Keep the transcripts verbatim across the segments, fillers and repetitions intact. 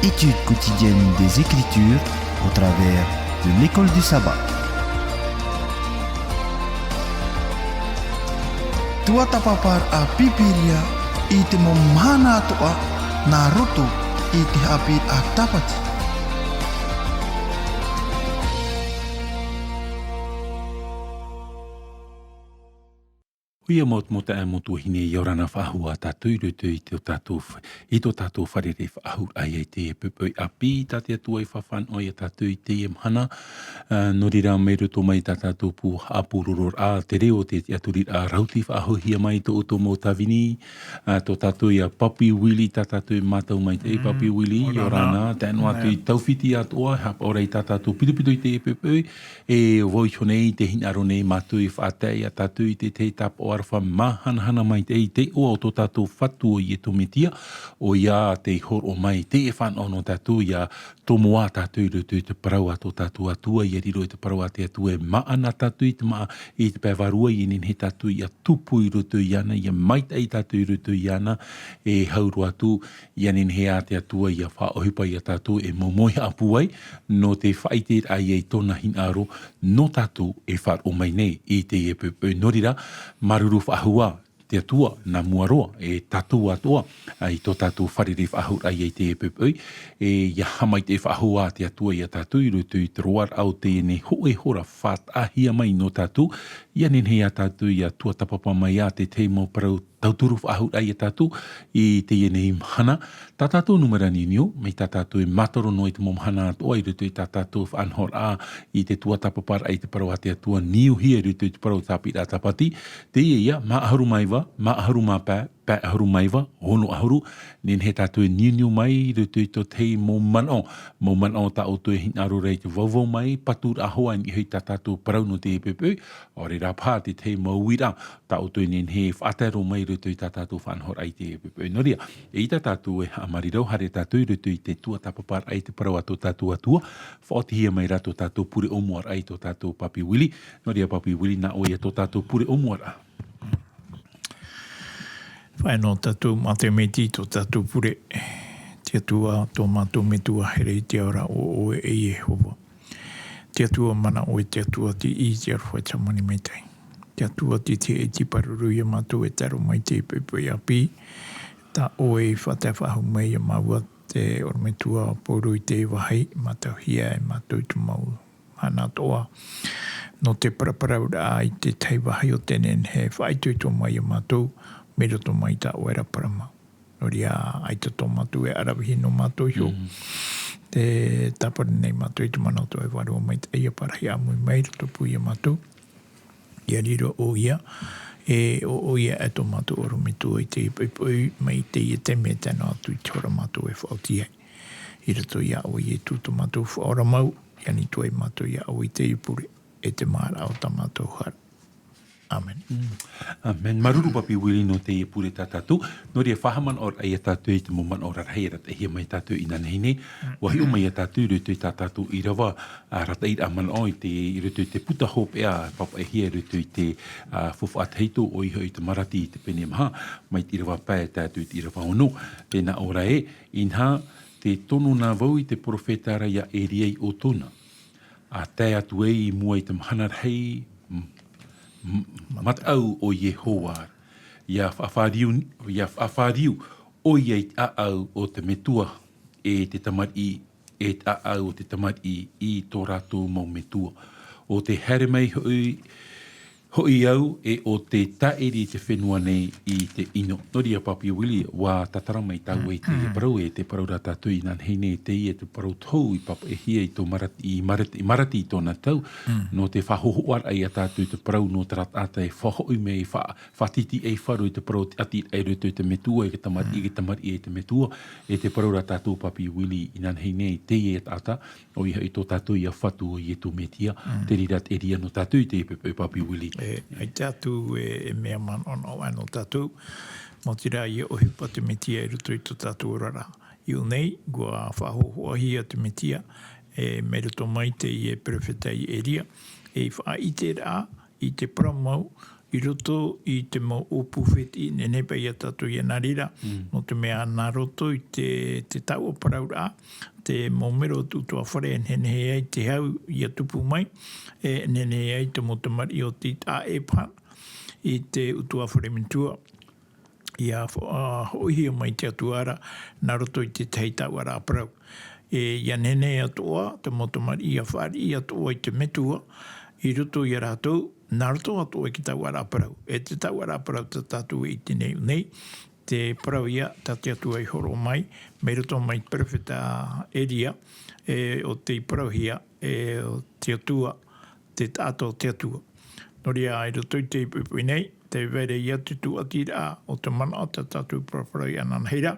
Étude quotidienne des Écritures au travers de l'école du sabbat. Tuatāpaparaʻa Pīpīria i te mau mahana atoʻa nā roto i te haʻapiʻiraʻa Tāpati. ʻOia mau, mau taeaʻe, mau tuahine, ʻia ora na faʻahou ā tātou i roto i tō tātou f-, i tō tātou fārerei faʻahou i teie poʻipoʻi ʻāpī, tā te Atua i faʻafānaʻo ia tātou i teie mahana. Ā, nō reira, mai roto mai tā tātou pū haʻapūrororaʻa, te reo, te tiʻaturiraʻa, rauti faʻahouhia mai tō ʻoutou mau tāvini, ā, tō tātou ia Papi Willie, tā tātou e mātau maitaʻi, Papi Willie, ʻia ora na, tae noa atu i Taufiti atoʻa, haʻapaʻo ra i tā tātou pitopito i teie poʻipoʻi, e vau iho nei, tē hinaʻaro nei mātou e faʻatae ia tātou i te tahi tāpaʻo aroha māhanahana maitaʻi, te iʻoa o tō tātou Fatu ʻo Iesu Mesia, ʻoia tei hōroʻa mai, tei faʻanaho nō tātou ʻia tomo ā tātou i roto i te parau a tō tātou Atua, ʻia riro i te parau a te Atua e māʻa na tātou i te māʻa, i te pae vārua, ʻia nehenehe tātou ʻia tupu i roto iāna, ʻia maitaʻi tātou i roto iāna, e hau roa atu, ʻia nehenehe ā te Atua ʻia faʻaʻohipa ia tātou e momoe haʻapūai, nō te faʻaʻiteraʻa ia i tōna hinaʻaro nō tātou e faʻaroʻo mai nei i teie poʻipoʻi. Nō reira, māuruuru faʻahou ā te Atua nā mua roa, e tātou atoʻa, ā, i tō tātou fārerei faʻahou ia i teie poʻipoʻi, e ʻia haʻamaitaʻi faʻahou ā te Atua ia tātou i roto i te roaraʻa o teie nei hōʻē hora faʻataʻahia mai nō tātou, ʻia nehenehe ia tātou ʻia tuatāpapa mai ā te tahi mau parau tauturu faʻahou ia tātou i teie nei mahana. Tā tātou nūmera niuniu, mai tā tātou e mātaro noa i te mau mahana atoʻa i roto i tā tātou faʻanahoraʻa i te tuatāpaparaʻa i te parau a te Atua, niuhia i roto i te parau tāpīraʻa Tāpati, teie ïa, maha ʻahuru mā iva, maha ʻahuru mā pae, pae ʻahuru mā iva, ono ʻahuru, nehenehe tātou e niuniu mai i roto i tō tahi mau manaʻo, mau manaʻo tā ʻoutou e hinaʻaro ra i te vauvau mai, patu ra hoʻi i niʻa i tā tātou parau nō teie poʻipoʻi, ʻaore rā paha te tahi mau uiraʻa, tā ʻoutou e nehenehe e faʻatae roa mai i roto i tā tātou faʻanahoraʻa i teie poʻipoʻi. Nō reira, eʻita tātou e haʻamāuruuru, haere tātou i roto i te tuatāpaparaʻa i te parau a tō tātou Atua, faʻaotihia mai rā tō tātou pure ʻōmuaraʻa i tō tātou Papi Willie. Nō reira Papi Willie, nā ʻoe ïa tō tātou pure ʻōmuaraʻa. Faʻaea noa tātou mā te miti i tō tātou pure. Te Atua, tō mātou Metua here i te ao ra, ʻo ʻoe e Iehova. Te Atua mana ʻoe, te Atua tiʻi, te aroha, te hāmani maitaʻi. Te Atua tiʻi, tiʻi, pāruru ia mātou e tae roa mai i te poʻipoʻi ʻāpī. Tā ʻoe i faʻatae faʻahou mai ia māua, te ʻorometua pauroa i te vāhi, mātauhia e mātou i te mau mahana atoʻa. Nō te paraparauraʻa i te tahi vāhi o te nehenehe e faʻaitoito mai ia mātou, mai roto mai tā ʻoe ra parau mau. Nō reira, ʻaita tō mātou e ʻaravihi nō mātou iho. Mm. Tē tāparu nei mātou i te mana o tō ʻoe Vārua Maitaʻi ʻia parahi ʻāmui mai i rotopū ia mātou. ʻIa riro ʻoia, e ʻo ʻoia e tō mātou ʻorometua i teie poʻipoʻi, mai teie taime e tae noa atu i te hora mātou e faʻaoti ai. I roto iā ʻoe Iesu tō mātou Faʻaora mau, ʻia ani atu ai mātou iā ʻoe i teie pure, e te māraʻa o tā mātou hara. ʻĀmene. Mm. ʻĀmene. Māuruuru Papi Willie nō teie pure tā tātou. Nō reira, faʻahaʻamanaʻoraʻa ia tātou i te mau manaʻo rarahi e arataʻihia mai ia tātou inanahi nei. Mm. ʻUa hiʻo mai ia tātou i roto i tā tātou ʻīrava, ā, arataʻiraʻa manaʻo i te, i roto i te puta hopeʻa, papaʻihia i roto i te, ā, faufaʻa tahito, ʻoia hoʻi te Marati i te pene maha, mai te ʻīrava pae e tae atu i te ʻīrava ono. Tē nā ʻō ra ē, inaha, tē tono na vau i te perofeta ra iā Eria i ʻOtona. ʻA tae atu ai i mua i te mahana rahi, m-, m-, mataʻu o Iehova, ʻia faʻafāriu, ʻia faʻafāriu ʻoia i te ʻāʻau o te metua, e te tamariʻi, e te ʻāʻau o te tamariʻi i tō rātou mau metua. ʻO tē haere mai hoʻi, hoʻi au, e ʻo tē tāʻiri i te fenua nei i te ʻino. Nō reira, Papi Willie, ʻua tātara mai tāua i te Mm. parau, e te parau ra tātou inanahi nei, teie te parau tohu i papaʻihia i tō Marati, i Marati, i Marati i tōna tau, Mm. nō te faʻahōhoʻaraʻa ia tātou i te parau nō terā taʻata e faʻahoʻi mai, fa-, faʻatitiʻaifaro i te parau o te ʻati i roto i te metua, e te tamariʻi, Mm. e te tamariʻi i te metua, e te parau ra tātou, Papi Willie, inanahi nei, teie taʻata, ʻoia hoʻi tō tātou ia Fatu ʻo Iesu Mesia, Mm. te reira te Eria nō tātou i te poʻipoʻi, Papi Willie. E, ʻaita atu e, e mea manaʻonaʻo ʻē nō tātou, mau terā ʻia ʻohipa te Mesia i roto i tō tātou oraraʻa. I ʻō nei, ʻua faʻahōhoʻahia te Mesia, e, mai roto mai teie perofeta i Eria, e faʻaʻiteraʻa i te parau mau, i roto i te mau ʻōpū fētiʻi, nehenehe paʻi ia tātou ia nā reira, nō te mea nā roto i te, te taua parauraʻa, te mau mero o te ʻutuāfare e nehenehe ai te hau ia tupu mai, e nehenehe ai te mau tamariʻi o te ʻaʻe paha, i te ʻutuāfare metua. Ia fo-, a, hoʻihia mai te Atua ra, nā roto i te tahi taua ra parau. E, ia nehenehe atoʻa, te mau tamariʻi ia fāriʻi atoʻa i te metua, i roto ia rātou, nā roto atoʻa i te taua ra parau. E te taua ra parau tā tātou e ʻite nei, nei, te parau ia, tā te Atua i hōroʻa mai, mai roto mai te perofeta Eria, e, ʻo tei parauhia, e, ʻo te Atua, te taʻata o te Atua. Nō reira, i roto i te poʻipoʻi nei, tē vai ra ia te tūʻatiraʻa o te manaʻo tā tātou e paraparau ia ananahi ra,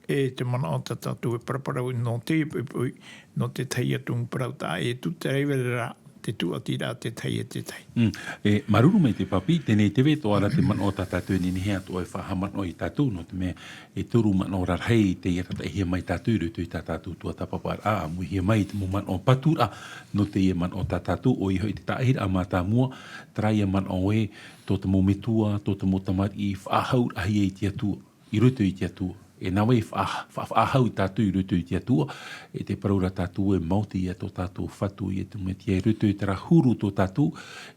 e te manaʻo tā tātou e paraparau nō te poʻipoʻi, nō te tahi atu mau parau tā e tū te raiva ra, te tūʻatiraʻa te tahi e te tahi. Mm. E, māuruuru maitaʻi papi, teie nei te vai atoʻa ra te manaʻo tā tātou e nehenehe atoʻa e faʻahaʻamanaʻo ia tātou, nō te mea e toru manaʻo rarahi tei arataʻihia mai tātou i roto i tā tātou tuatāpaparaʻa, ʻāmuihia mai te mau manaʻo paturaʻa nō teie manaʻo tā tātou, ʻoia hoʻi te taʻahiraʻa mātāmua, terā ia manaʻo ē, tō te mau metua, tō te mau tamariʻi, faʻahauraʻahia i te Atua, i roto i te Atua. E nā vai e faʻa-, faʻa-, faʻahau ia tātou i roto i te Atua, e te parau ra tātou e maoti ia tō tātou Fatu Iesu Mesia i roto i terā huru tō tātou,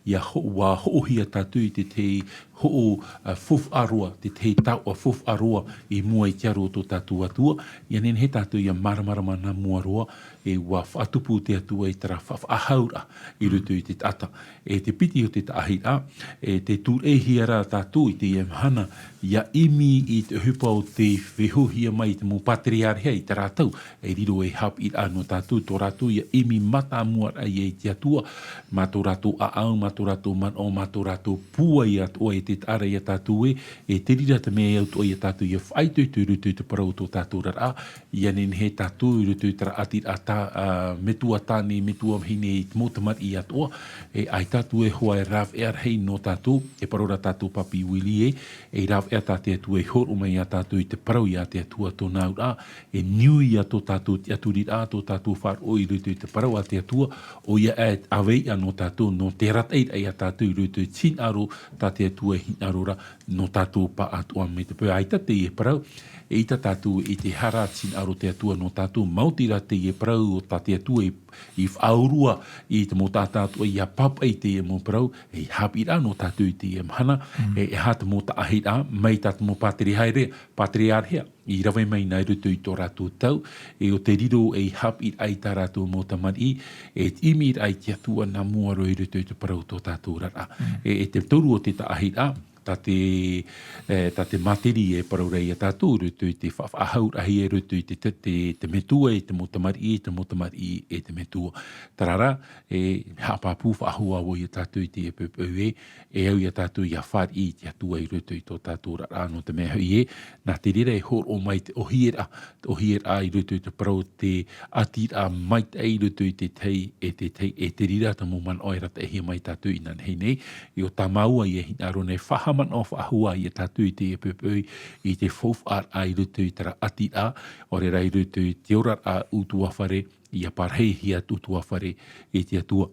ia ho-, ʻua hoʻohia tātou i te tahi hoʻo, ā, faufaʻa roa, te tahi taoʻa faufaʻa roa i mua i te aro o tō tātou Atua, ia nehenehe tātou ia māramarama nā mua roa, e ʻua faʻatupu te Atua i terā fa-, faʻahauraʻa i roto i te taʻata. E te piti o te taʻahiraʻa, e tē tūreʻihia ra tātou i teie mahana, ia ʻimi i te ʻohipa o tei feihohia mai i te mau pāterearehia i terā tau, e riro ei haʻapiʻiraʻa nō tātou, tō rātou ia ʻimi mātāmua ra ia i te Atua, mā tō rātou ʻāʻau, mā tō rātou manaʻo, mā tō rātou pūai atoʻa e te taʻa ra ia tātou ē, e te reira te mea e au atoʻa ia tātou ia faʻaitoito i roto i te parau o tō tātou oraraʻa, ia nehenehe tātou i roto i terā ʻātiraʻa tā, ā, metua tāne, metua vahine, i te mau tamariʻi atoʻa, e ʻaita atu e hoa e rāveʻa rahi nō tātou, e parau ra tātou papi Willie ē, e rāveʻa tā te Atua i hōroʻa mai ia tātou i te parau ia te Atua tōna auraʻa, e niu ia tō tātou tiʻaturiraʻa, tō tātou faʻaroʻo i roto i te parau a te Atua, ʻoia e ʻāveiʻa nō tātou, nō te arataʻiraʻa ia tātou i roto i te hinaʻaro tā te Atua e hinaʻaro ra nō tātou pāʻatoʻa mai te peu. ʻAita teie parau, eʻita tātou i ʻite hara te hinaʻaro o te Atua nō tātou, maoti rā teie parau o tā te Atua i, i faʻaurua i te mau taʻata atoʻa ia pāpaʻi i teie mau parau, e haʻapiʻiraʻa nō tātou i teie mahana, e, e aha te mau taʻahiraʻa, mai tā te mau pātereare-, pāterearehia, i rave mai nā roto i tō rātou tau, e ʻo te riro ei haʻapiʻiraʻa i tā rātou mau tamariʻi, e te ʻimiraʻa i te Atua nā mua roa i roto i te parau o tō tātou oraraʻa. E, e te toru o te taʻahiraʻa, tā te, e, tā te māteri e parau ra ia tātou, i roto i te fa-, faʻahauraʻahia i roto i te, te, te, te metua, e te mau tamariʻi, e te mau tamariʻi, e te metua. Terā rā, e haʻapāpū faʻahou ā vau ia tātou i teie poʻipoʻi ē, e au ia tātou ia fāriʻi i te Atua i roto i tō tātou oraraʻa, nō te mea hoʻi ē, nā te reira e hōroʻa mai te ʻohipa ra, te ʻohipa ra i roto i te parau, te ʻātiraʻa maitaʻi i roto i te tahi e te tahi, e te reira te mau manaʻo e arataʻihia mai ia tātou inanahi nei, ʻo tā māua ia hinaʻaro nei, faʻahaʻamanaʻo faʻahou ia tātou i teie poʻipoʻi, i te faufaʻaraʻa i roto i terā ʻātiraʻa, ʻaore rā i roto i te oraraʻa ʻutuāfare, ia parahihia te ʻutuāfare e te Atua.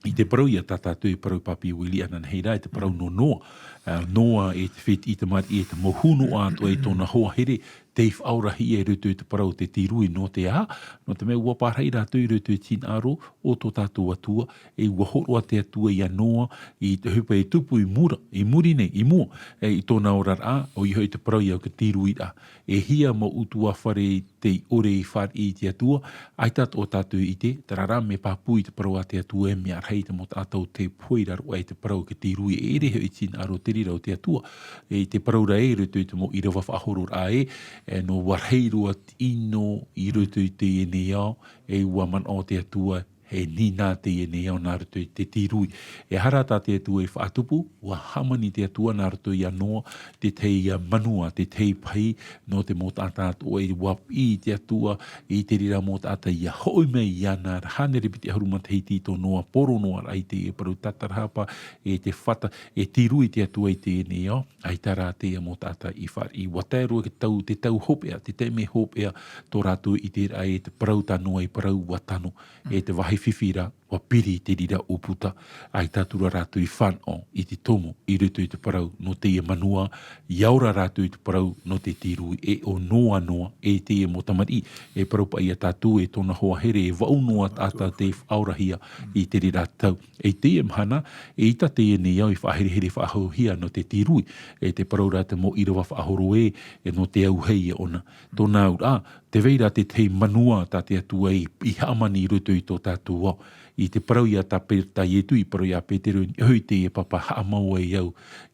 I te parau ia tā tātou e parau papi Willie ananahi ra, i te parau nō Noa. Ā, Noa, e te fētiʻi tamariʻi, e te mau huru noa atoʻa i tōna hoa here, tei faʻaorahia i roto i te parau o te tīrui, nō te aha? Nō te mea ʻua parahi rātou i roto i te hinaʻaro o tō tātou Atua, e ʻua hōroʻa te Atua ia Noa i te ʻohipa e tupu i mua, i muri nei, i mua, e, i tōna oraraʻa, ʻoia hoʻi te parau ia o te tīruiraʻa. E hia mau ʻutuāfare tei ʻore i fāriʻi i te Atua, ʻaita atoʻa tātou e ʻite, terā rā, mea pāpū i te parau a te Atua ē, mea rahi te mau taʻata ʻo tei pohe i raro aʻe i te parau o te tīrui, e ʻere hoʻi te hinaʻaro te reira o te Atua. E, i te parau ra ē, i roto i te mau ʻīrava faʻahororaʻa ē, e, nō ʻua rahi roa te ʻino i roto i teie nei ao, e ʻua manaʻo te Atua, e nīnā teie nei ao nā roto i te tīrui. E aha rā tā te Atua i faʻatupu, ʻua hāmani te Atua nā roto ia Noa, te tahi ia manuā, te tahi pahi nō te mau taʻata atoʻa, ʻua piʻi te Atua i te reira mau taʻata ia hoʻi mai iāna ra, hānere piti ʻahuru matahiti tō Noa, poro noa ra i te parau tātarahapa, e te fata, e tīrui te Atua i teie nei ao, ʻaita rā teie mau taʻata i fāriʻi. ʻUa tae roa te tau, te tau hopeʻa, te taime hopeʻa tō rātou ʻiteraʻa, e te parau tā Noa i parau ʻua tano, e te vāhi fifi ra, ʻUa piri te reira ʻūputa, ʻaita atu rā rātou i fānaʻo i te tomo i roto i te parau nō teie manua, ʻia ora rātou i te parau nō te tīrū e ʻo Noa noa, e teie mau tamariʻi, e parau paʻi ia tātou e tōna hoa here, e vaʻu noa taʻata tei faʻaorahia i te reira tau. I teie mahana, eʻita teie nei ao i faʻaherehere faʻahouhia nō te tīrū, e te parau rā te mau ʻīrava faʻahoro ē, e nō te auahi ʻōna. Tōna auraʻa, tē vai ra te tahi manua tā te Atua i, i hāmani i roto i tō tātou ao. I te parau ia tā Pe-, tā Ietu i parau ia Petero, ʻoia hoʻi teie papa haʻamau ai au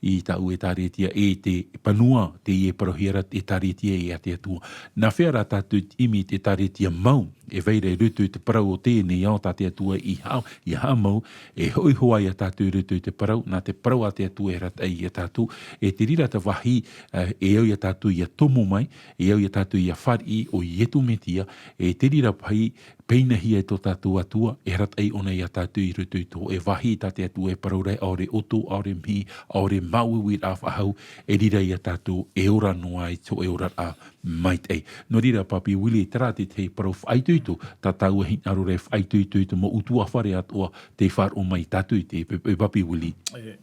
i tāʻu ʻēkālesia, e te manua teie e parauhia ra ʻēkālesia ia te Atua. Nā hea rā tātou i ʻimi i te ʻēkālesia mau, e vai ra i roto i te parau o teie nei ao tā te Atua i haʻa-, i haʻamau, e hoʻi hoʻi ia tātou i roto i te parau, nā te parau a te Atua e arataʻi ia tātou, e te reira te vāhi, eh, e au ia tātou ʻia tomo mai, e au ia tātou ʻia fāriʻi ʻo Ietu Metia, e te reira paʻi, pēneiaʻe tō tātou Atua, e arataʻi ʻōna ia tātou i roto i tō, e vāhi tā te Atua e parau ra ē ʻaore ʻoto, ʻaore mihi, ʻaore māuiuiraʻa faʻahou, e reira ia tātou e ora noa ai tō e oraraʻa maitaʻi. Nō reira, Papi Willie, terā te tahi parau faʻaitoito, tā tāua hinaʻaro ra e faʻaitoito i te mau ʻutuāfare atoʻa tei faʻaroʻo mai ia tātou i te, e, e Papi Willie. E,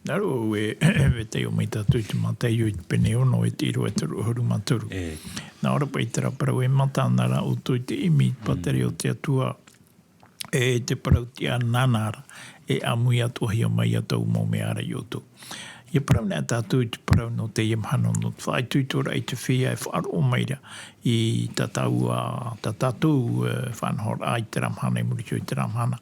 nā roto e, e taiʻo mai tātou i te Mataio i te pene ono e te ʻīrava e toru ʻahuru mā toru. E. Nā ʻō ra paʻi terā parau, e mata ana rā ʻoutou i te ʻimi i te pātireia o te Atua, e te parau tiʻa nāna ra, e ʻāmui atoʻahia mai ia taua mau mea ra ia ʻoutou. ʻIa parau na tātou i te parau nō teie mahana, nō te faʻaitoitoraʻa i te feiā e faʻaroʻo mai ra i tā tāua, tā tātou, e, faʻanahoraʻa i terā mahana, i muri iho i terā mahana.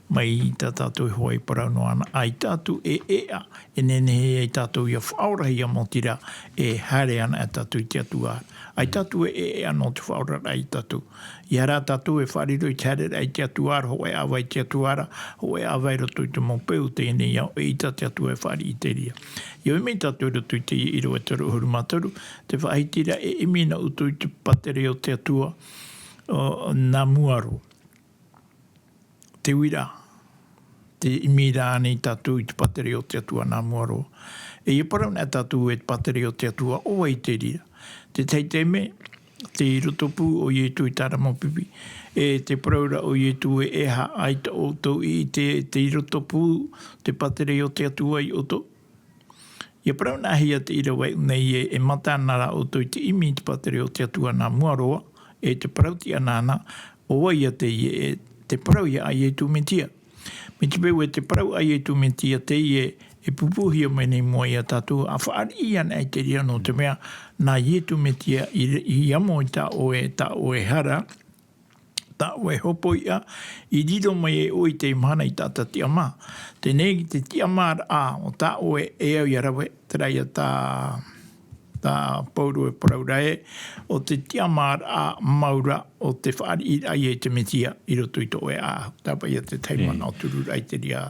Mai tā tātou e hoʻi e parau noa ana, ʻaita atu e ʻēʻa, e nehenehe ai tātou ʻia faʻaorahia, maoti rā, e haere ana tātou i te Atua. ʻAita atu e ʻēʻa nō te faʻaoraraʻa ia tātou. ʻEiaha rā tātou e faʻariro i te haereraʻa i te Atua ra, hōʻē ʻāvae i te Atua ra, hōʻē ʻāvae i roto i te mau peu o teie nei ao, eʻita te Atua e fāriʻi i te reira. ʻIa ʻomi tātou i roto i te ʻīrava e toru ʻahuru mā toru, te faʻahiti ra, e ʻimi na ʻoutou i te pātireia o te Atua, ā, nā mua roa. Te uiraʻa, tē ʻimi ra ānei tātou i te pātireia o te Atua nā mua roa? E ʻia parau na tātou e te pātireia o te Atua, ʻo vai te reira? Te tahi taime, tei rotopū ʻo Ietu i terā mau pipi, e tē parau ra ʻo Ietu ē, ʻeiaha, ʻaita ʻoutou i ʻite, tei rotopū te pātireia o te Atua ia ʻoutou? ʻIa parau na hia te ʻīrava i ʻō nei ē, e mata ana rā ʻoutou i te ʻimi i te pātireia o te Atua nā mua roa, e te parau tiʻa nāna, ʻo vai ia teie, e te parau ia a Ietu Metia. Mai te peu ē te parau a Ietu Metia teie e pūpūhia mai nei mua ia tātou, ʻa fāriʻi ana i te reira, nō te mea, nā Ietu Metia i, i amo i tā ʻoe, tā ʻoe hara, tā ʻoe hopoiʻa, i riro mai e ʻoe i teie mahana i tā ʻata tiʻamā. Teie nei te tiʻamāraʻa o tā ʻoe e au ʻia rave, terā ia tā, tā Pauro e parau ra ē, ʻo te tiʻamāraʻa mau ra o te fāriʻiraʻa ia i te Metia i roto i tō ʻoe ʻāʻau. Tāpaʻo ia te tahi manaʻo turu ra i te reira.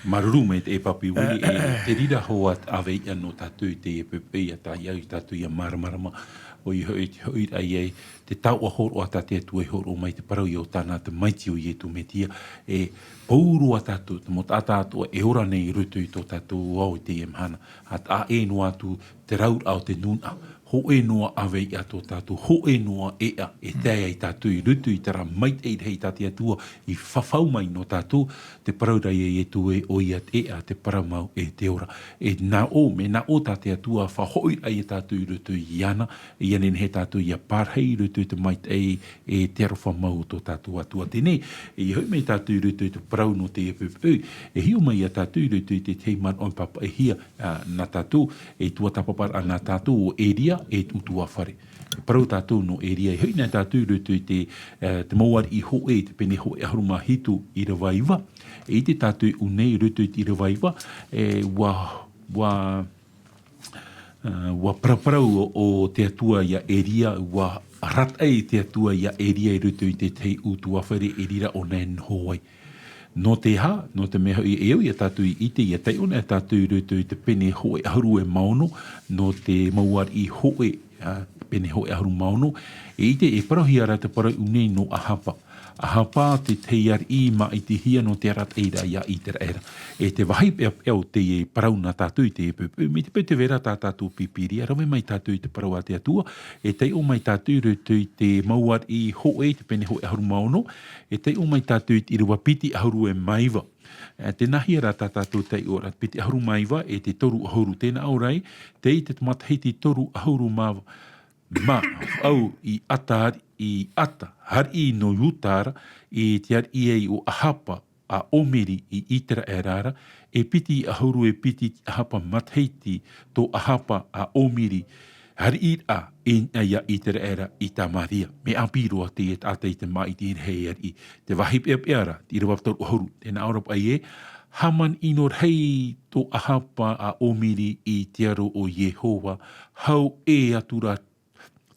Māuruuru maitaʻi e Papi Willie, e, te reira hoʻi ʻāvae ia nō tātou i teie poʻipoʻi, ʻia tāʻu ia tātou ʻia māramarama, ʻoia hoʻi, te hoʻiraʻa ia, te taoʻa hōroʻa tā te Atua i hōroʻa mai te parau ia ʻo tāna tamaiti ʻo Ietu Metia, e, pauroa tātou, te mau taʻata atoʻa e ora nei i roto i tō tātou ao i teie mahana, ʻa, ʻa ʻē noa atu te rauraʻa o te nūnaʻa, hōʻē noa ʻāvae ia tō tātou, hōʻē noa ʻēʻa, e tae ai tātou i roto i terā maitaʻi rahi tā te Atua i fafau mai nō tātou, te parau ra ia Ietu ē, ʻoia te ʻēʻa, te parau mau, e te ora. E nā ʻō, mea nā ʻō tā te Atua, faʻahoʻiraʻa ia tātou i roto iāna, ʻia nehenehe tātou ʻia parahi i roto i te maitaʻi, e te aroha mau o tō tātou Atua. Teie nei, ʻia hoʻi mai tātou i roto i te parau nō teie poʻipoʻi, e hiʻo mai ia tātou i roto i te tahi manaʻo e pāpaʻihia, ā, nā tātou, e tuatāpaparaʻa nā tātou ʻo Eria, e te ʻutuāfare. Parau tātou nō Eria, e hoʻi na tātou i roto i te, ā, te mau ariʻi hōʻē, te pene hōʻē ʻahuru mā hitu ʻīrava iva. E ʻite tātou i ʻō nei i roto i te ʻīrava iva, e, ʻua, ʻua, ā, ʻua paraparau ʻo, ʻo te Atua ia Eria, ʻua arataʻi te Atua ia Eria i roto i te tahi ʻutuāfare e reira ʻōna e noho ai. Nō te aha, nō te mea hoʻi e au ia tātou i ʻite, ʻia taiʻo na tātou i roto i te pene hōʻē ʻahuru e mā ono, nō te mau ariʻi hōʻē, ā, pene hōʻē ʻahuru mā ono, e ʻite, e parauhia ra te parau i ʻō nei nō Ahapa. ʻAhapa te tahi ariʻi māʻitihia nō te arataʻiraʻa iā Iteraera. E te vāhi peʻapeʻa o teie parau nā tātou i teie poʻipoʻi, mai te peu tē vai ra tā tātou Pīpīria, rave mai tātou i te parau a te Atua, e taiʻo mai tātou i roto i te mau ariʻi hōʻē, te pene hōʻē ʻahuru mā ono, e taiʻo mai tātou i te ʻīrava piti ʻahuru e mā iva. E, tēnā hia rā tā tātou taiʻoraʻa, piti ʻahuru mā iva e te toru ʻahuru, tēnā ʻoia, tei te matahiti toru ʻahuru mā, mā, au i ʻata, i ʻata, ariʻi nō Iuta ra, i te ariʻi ai ʻo ʻAhapa a Omiri i Iteraera ra, e piti ʻahuru e piti ʻahapa matahiti tō ʻAhapa a Omiri, ariʻiraʻa i, iā Iteraera i Tamaria. Mea ʻāpī roa teie taʻata i te māʻitiraʻa e ariʻi. Te vāhi peʻapeʻa ra, te ʻīrava toru ʻahuru, tēnā ʻoia paʻi ē, hāmani ʻino rahi tō ʻAhapa a Omiri i te aro o Iehova, hau ʻē atu ra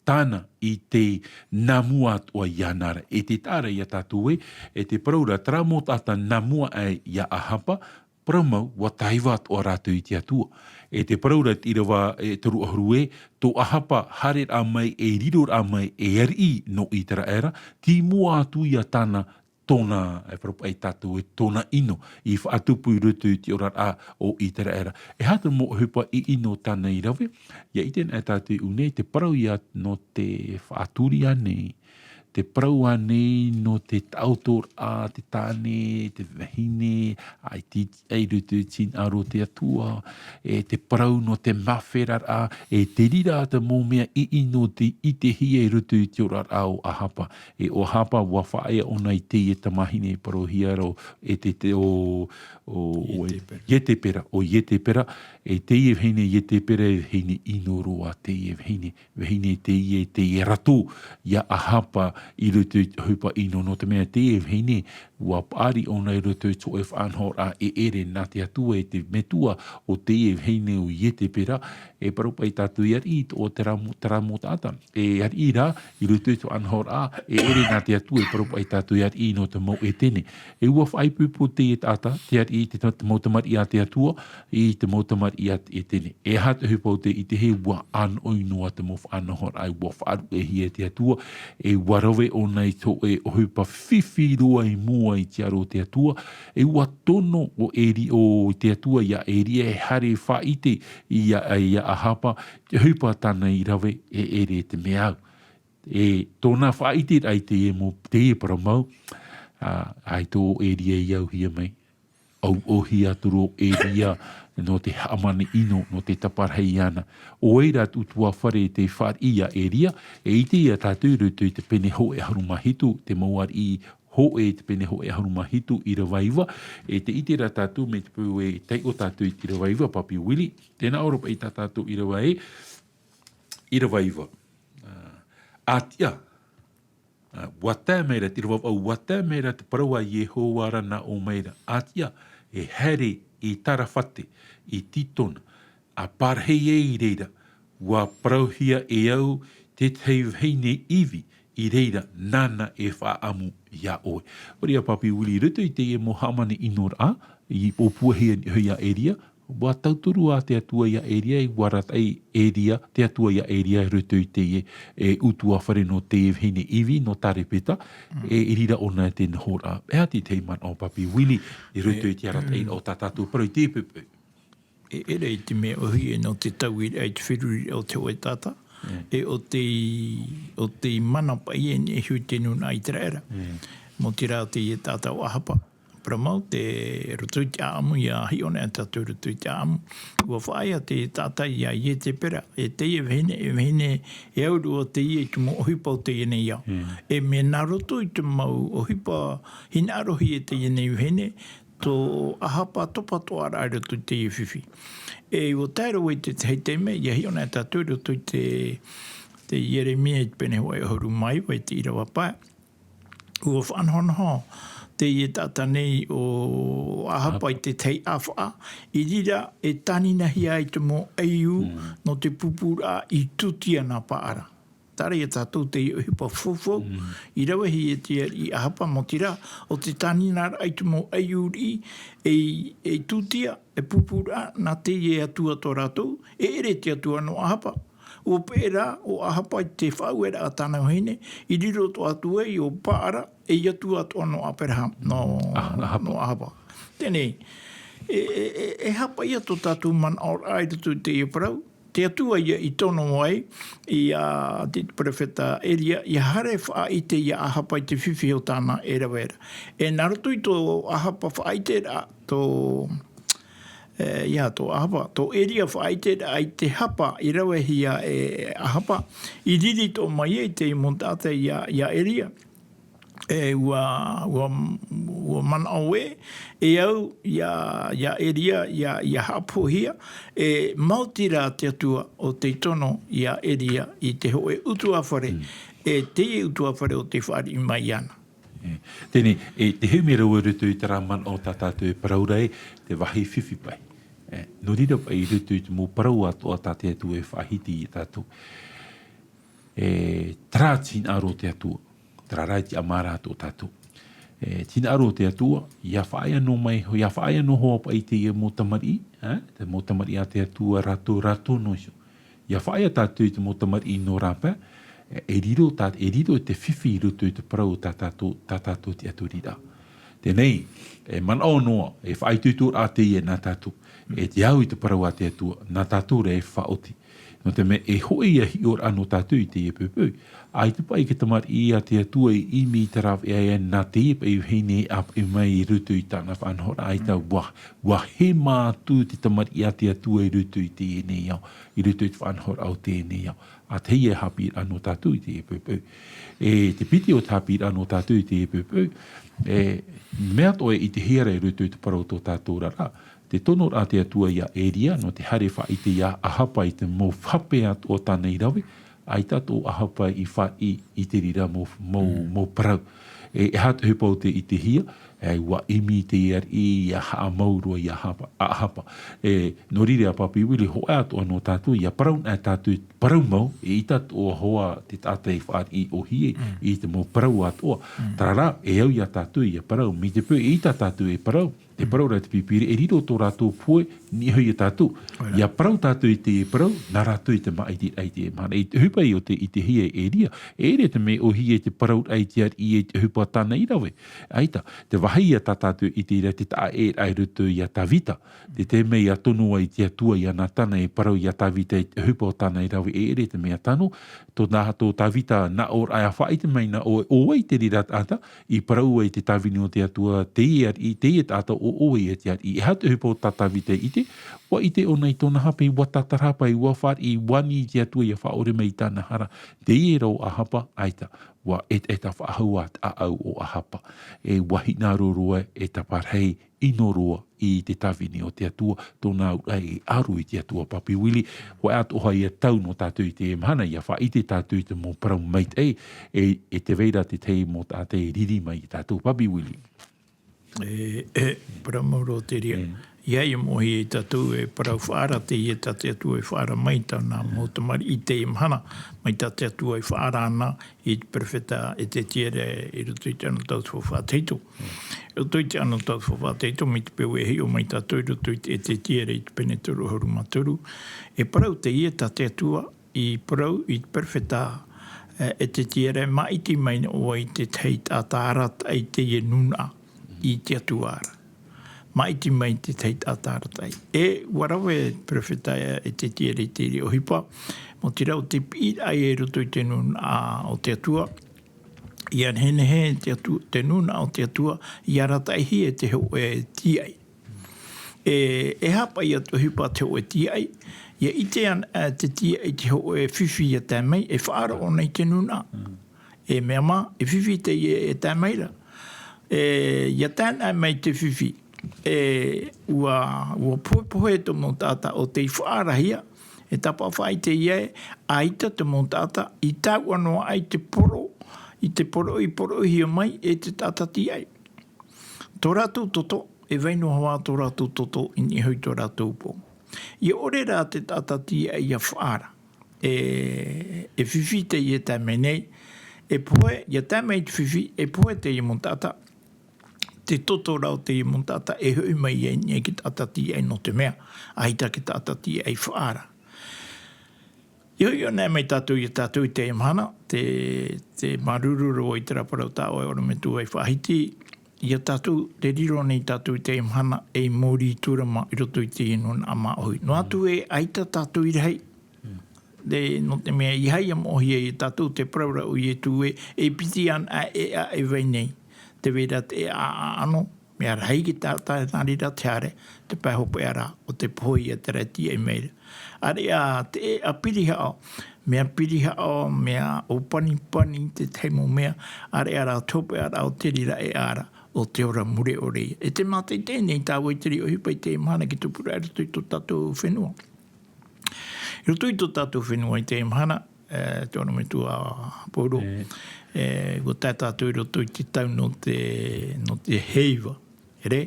tāna i te nā mua atoʻa iāna ra. E te taʻa ra iā tātou ē, e te parau ra, terā mau taʻata nā mua aʻe iā ʻAhapa, parau mau, ʻua taiva atoʻa rātou i te Atua. E te parau ra te ʻīrava, e, toru ʻahuru ē, tō ʻAhapa haereraʻa mai, e riroraʻa mai, e ariʻi nō Iteraera, tei mua atu ia tāna, tōna, e parau paʻi tātou, e tōna ʻino, i faʻatupu i roto i te oraraʻa o Iteraera. E aha te mau ʻohipa ʻino tāna i rave, ʻia ʻite anaʻe tātou i ʻō nei, te parau ia nō te faʻaturi ānei, te parau ānei nō te taʻotoraʻa, te tāne, te vahine, ʻaita i roto i te hinaʻaro o te Atua, e te parau nō te māferaraʻa, e te reira te mau mea ʻino tei ʻitehia i roto i te oraraʻa o ʻAhapa. E ʻo ʻAhapa, ʻua faʻaea ʻōna i teie tamahine e parauhia ra ʻo, e te, te, ʻo, ʻo, ʻo Ietepera. Ietepera, ʻo Ietepera, e teie vahine Ietepera, e vahine ʻino roa teie vahine. Vahine teie, teie ratu, iā ʻAhapa i roto i te ʻohipa ʻino, nō te mea teie vahine, ʻua paʻari ʻōna i roto i te hōʻē faʻanahoraʻa e ʻere nā te Atua, e te metua o teie vahine ʻo Ietepera, e parau paʻi tātou i ariʻi i tō terā mau, terā mau taʻata. E ariʻi rā, i roto i te faʻanahoraʻa e ʻere nā te Atua, e parau paʻi tātou i ariʻi nō te mau ʻētene. E ʻua faʻaipoipo teie taʻata, te ariʻi, te ta-, te mau tamariʻi a te Atua, i te mau tamariʻi a te ʻētene. E aha te ʻohipa o tei ʻitehia? ʻUa ʻānoʻi noa te mau faʻanahoraʻa, ʻua faʻaruʻehia e te Atua, e ʻua rave ʻōna i te hōʻē ʻohipa fifi roa i mua i te aro o te Atua, e ʻua tono ʻo Eri-, ʻo te Atua iā Eria e haere faʻaʻite iā, iā ʻAhapa, te ʻohipa tāna i rave e ʻere te mea au. E tōna faʻaʻiteraʻa i teie mau, teie parau mau, ā, ʻaita ʻo Eria i auhia mai. ʻAuʻauhia atu ra ʻo Eria nō te hāmani ʻino, nō te taparahi iāna. ʻO vai ra te ʻutuāfare tei fāriʻi iā Eria, e ʻite ia tātou i roto i te pene hōʻē ʻahuru mā hitu, te mau ariʻi hōʻē, te pene hōʻē ʻahuru mā hitu, ʻīrava iva, e tē ʻite ra tātou mai te peu e taiʻo tātou i te ʻīrava iva, Papi Willie, tēnā ʻoia paʻi tā tātou ʻīrava ē, ʻīrava iva. Ā, ʻātiʻa, ā, ʻua tae mai ra, te ʻīrava vaʻu, ʻua tae mai ra te parau a Iehova ra nā ʻō mai ra, ʻātiʻa, e haere i Tarafate, i Tītona, ʻa pārahi ai i reira, ʻua parauhia e au te tahi vahine ivi i reira, nāna e faʻaʻamu iā ʻoe. ʻOia, Papi Willie, i roto i teie mau hāmani ʻinoraʻa, i ʻōpuahia nei iā Eria, ʻua tauturu ā te Atua iā Eria, ʻua arataʻi Eria, te Atua iā Eria i roto i teie, e, ʻutuāfare nō teie vahine ivi, nō Tarefata, e, i reira ʻōna i te nohoraʻa. E aha te tahi manaʻo, Papi Willie, i roto i te arataʻiraʻa o tā tātou parau i teie poʻipoʻi? E ʻere i te mea ʻōhie nō te tauiraʻa i te feruriraʻa o te hōʻē taʻata, e ʻo tei, ʻo tei mana paʻi e nehenehe i te nūnaʻa Iteraera. Mau terā teie taʻata ʻo ʻAhapa. Parau mau, i roto i te ʻāʻamu, ʻia hiʻo anaʻe tātou i roto i te ʻāʻamu. ʻUa faʻaea te taʻata iā Ietepera, e teie vahine, e vahine, e au roa teie i te mau ʻohipa o teie nei ao. E mea nā roto i te mau ʻohipa hinaʻarohia e teie nei vahine, tō ʻAhapa topa atoʻa ra i roto i teie fifi. E ʻua tae roa i te tahi taime, ʻia hiʻo anaʻe tātou i roto i te, te Ieremia i te pene hōʻē ʻahuru mā iva i te ʻīrava pae. ʻUa faʻanahonaho teie taʻata nei ʻo ʻAhapa i te tahi ʻāfaʻa, i reira e tāninahia ai te mau ʻaiū nō te pūpūraʻa i Tūtia nā Paʻara. Terā ia tātou te ʻohipa faufaʻa, i ravehia e te ariʻi ʻAhapa, mau terā, ʻo te tāninaraʻa i te mau ʻaiū riʻi, e, e Tūtia, e pūpūraʻa nā teie atua tō rātou, e ʻere te atua nō ʻAhapa. ʻO peʻe rā ʻo Ahapa i te faʻaueraʻa a tāna vahine, i riro atoʻa atu ai ʻo Paara, ei atua atoʻa nō Aperahama, nō, Ah, nō Ahapa. Nō Ahapa. Teie nei, e, e, e, e haʻapaʻo ia tō tātou manaʻoraʻa i roto i teie parau, te Atua ia i tono ai, ia te perofeta Eria, ia haere faʻaʻite ia Ahapa i te fifi o tāna e rave ra. E nā roto i tō Ahapa faʻaʻiteraʻa, tō, e, ia tō Ahapa, tō Eria faʻaʻiteraʻa i te hapa i ravehia e Ahapa, i riri atoʻa mai ai te mau taʻata ia, ia Eria. E, ʻua, ʻua, ʻua manaʻo ē, e au, ia, ia Eria, ia, ia haʻapohia, e maoti rā te Atua ʻo tei tono ia Eria i te hōʻē ʻutuāfare, Mm. e teie ʻutuāfare ʻo tei fāriʻi mai iāna. E, teie nei, e, te hei mea rau i roto i terā manaʻo tā tātou e parau ra ē, te vāhi fifi paʻi. E, nō reira paʻi i roto i te mau parau atoʻa tā te Atua e faʻahiti ia tātou. E, terā te hinaʻaro o te Atua, terā rā te ʻamara tō tātou. E, te hinaʻaro o te Atua, ia faʻaea noa mai, ia faʻaea noa hoʻi paʻi teie mau tamariʻi, e, te mau tamariʻi a te Atua rātou, rātou noa iho. Ia faʻaea tātou i te mau tamariʻi nō rāpae, e, e riro tā, e riro te fifi i roto i te parau tā tātou, tā tātou tiʻaturiraʻa. Teie nei, e manaʻo noa, e faʻaitoitoraʻa teie nā tātou, e te au i te parau a te Atua, nā tātou rā e faʻaoti. Nō te mea e hōʻē ia hiʻoraʻa nō tātou i teie poʻipoʻi. ʻAita paʻi te tamariʻi a te Atua i ʻimi i te rāveʻa ē nā teie paʻi vahine e ʻāpeʻe mai i roto i tāna faʻanahoraʻa, ʻaita, ʻua, ʻua hema atu te tamariʻi a te Atua i roto i teie nei ao, i roto i te faʻanahoraʻa o teie nei ao. ʻA tahi e haʻapiʻiraʻa nō tātou i teie poʻipoʻi. E te piti o te haʻapiʻiraʻa nō tātou i teie poʻipoʻi, e, mea atoʻa e ʻitehia ra i roto i te parau tō tātou ra, te tonoraʻa a te Atua ia Eria, nō te haere faʻaʻite ia Ahapa i te mau hape atoʻa tāna i rave, ʻaita atoʻa Ahapa i fāriʻi i te reira mau, mau, Mm. mau parau. E, e aha te ʻohipa ʻo tei ʻitehia, e, ʻua ʻimi te ariʻi ia haʻamau roa ia Ahapa, a Ahapa. E, nō reira, Papi Willie, hōʻē atoʻa nō tātou, ia parau na tātou, parau mau, eʻita atoʻa hoʻi te taʻata e fāriʻi ʻōhie, Mm. i te mau parau atoʻa. Mm. Terā rā, e au ia tātou ia parau, mai te peu, eʻita tātou e parau, te Mm. parau ra te Pīpīria, e riro tō rātou pohe, niʻa iho ia tātou. Ora. Ia parau tātou i te parau, nā rātou i te māʻitiraʻa i te mahana. I te ʻohipa ʻo tei ʻitehia e Eria, e ʻere te mea ʻōhie te parau i te ariʻi i te ʻohipa tāna i rave. ʻAita, te vāhi ia tā tātou i ʻite ra te taʻa ʻē ra i roto ia Tavita. Te taime ia tono ai te Atua ia Natana e parau ia Tavita i te ʻohipa o tāna i rave, e ʻere te mea tano, tō nā, tō Tavita nā ʻō ra e faʻaʻite mai nā ʻoe, ʻo vai te reira taʻata, i parau ai te tāvini o te Atua, teie ariʻi, teie taʻata ʻo ʻoe ia te ariʻi. E aha te ʻohipa tā Tavita i ʻite, ʻua ʻite ʻōna i tōna hape, ʻua tātarahapa, ʻua fāriʻi, ʻua ani i te Atua ia faʻaʻore mai i tāna hara. Teie rā ʻo Ahapa, ʻaita, ʻua ʻetaʻeta faʻahou ā te ʻāʻau o Ahapa. E ʻua hinaʻaro roa, e tāparahi ʻino roa i te tāvini o te Atua, tōna auraʻa e aro i te Atua, Papi Willie. Hōʻē atoʻa ia tau nō tātou i teie mahana, ia faʻaʻite tātou i te mau parau maitaʻi, e, e tē vai ra te tahi mau taʻata e riri mai ia tātou, Papi Willie. E, e, parau mau roa te reira. E. ʻIa, ʻia moʻe ia tātou e parau faʻaara teie tā te Atua e faʻaara mai i tāna mau tamariʻi i teie mahana, mai tā te Atua e faʻaara ana i te perofeta Ezekiela i roto i te anotau tuhaʻa fā tahito. I roto i te anotau tuhaʻa fā tahito, mai te peu e hiʻo mai tātou i roto i te Ezekiela i te pene toru ʻahuru mā toru, e parau teie tā te Atua i parau i te perofeta, e, Ezekiela, e māʻiti mai noa i te tahi taʻata arataʻi i teie nūnaʻa i te Atua ra. Māʻiti mai te tahi taʻata arataʻi. E ʻua rave te perofeta Ezekiela i te reira ʻohipa, mau te rau te piʻiraʻa i roto i te nūnaʻa o te Atua, ʻia nehenehe te Atua, te nūnaʻa o te Atua, ʻia arataʻihia e te hōʻē tīaʻi. E, e haʻapaʻo ia te ʻohipa te hōʻē tīaʻi, ʻia ʻite ana, e, te tīaʻi te hōʻē fifi ʻia tae mai, e faʻaara ʻōna i te nūnaʻa. Mm. E mea mā, e fifi teie e tae mai ra. E, ʻia tae ana mai te fifi, e, ʻua, ʻua pohepohe tō mau taʻata ʻo tei faʻaarahia, e tāpaʻo faʻaʻite ia ē, ʻaita te mau taʻata i taua noa aʻe i te poro, i te poroʻi, poroʻihia mai e te taʻata tīaʻi. Tō rātou toto, e vai noa hoʻi tō rātou toto i niʻa iho i tō rātou upoʻo. ʻIa ʻore rā te taʻata tīaʻi ʻia faʻaara. E, e fifi teie e tae mai nei, e pohe, ʻia tae mai te fifi, e pohe teie mau taʻata, te toto rā o teie mau taʻata e hoʻi mai ai i niʻa i te taʻata tīaʻi, nō te mea, ʻaita te taʻata tīaʻi i faʻaara. Ioio nei mai tātou, ia tātou i teie mahana, te, te māuruuru roa i terā parau tā ʻoe ʻorometua i faʻahiti, ia tātou, te riro nei tātou i teie mahana, ei mōrī tūrama i roto i teie nūnaʻa māʻohi. Noa atu ē, ʻaita tātou i rahi. Te, nō te mea, ʻeiaha ia moʻohia ia tātou te parau ra ʻo Ietu ē, e piti ana e, e, e vai nei. Te vai ra te, e, a, a, ano, mea rahi ki tā, tā, nā reira te haere, te pae hopeʻa ra, ʻo te pohe ia terā e tīaʻi mai ra. ʻAreʻa te, e, a pirihaʻo, mea pirihaʻo, mea ʻōpanipani, te tahi mau mea, ʻareʻa rā te hopeʻa ra ʻo te reira e ara, ʻo te ora mure ʻore ia. E te mātaʻitaʻi nei tāua i te reira ʻohipa i teie mahana ki tupuraʻa i roto i tō tātou fenua. I roto i tō tātou fenua i teie mahana, e, te ʻorometua Paulo, e, ʻua tae tātou i roto i te tau nō te, nō te heiva. ʻEre?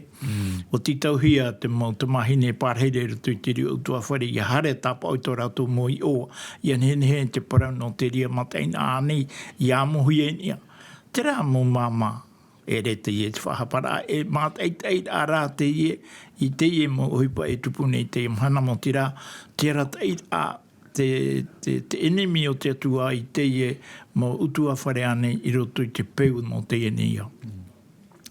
ʻUa tītauhia te mau tamāhine pārahi ra i roto i te reira ʻutuāfare, ʻia haere tāpaʻo i tō rātou mau iʻoa, ʻia nehenehe te parau nō te reira mataʻeinaʻa nei, ʻia amohia i niʻa. Terā mau māmā, ʻere teie te faʻahaparaʻa, e mātaʻitaʻiraʻa rā teie, i teie mau ʻohipa e tupu nei i teie mahana, mau terā, te arataʻiraʻa, te, te, te ʻenemi o te Atua i teie mau ʻutuāfare ānei i roto i te peu nō teie nei ao.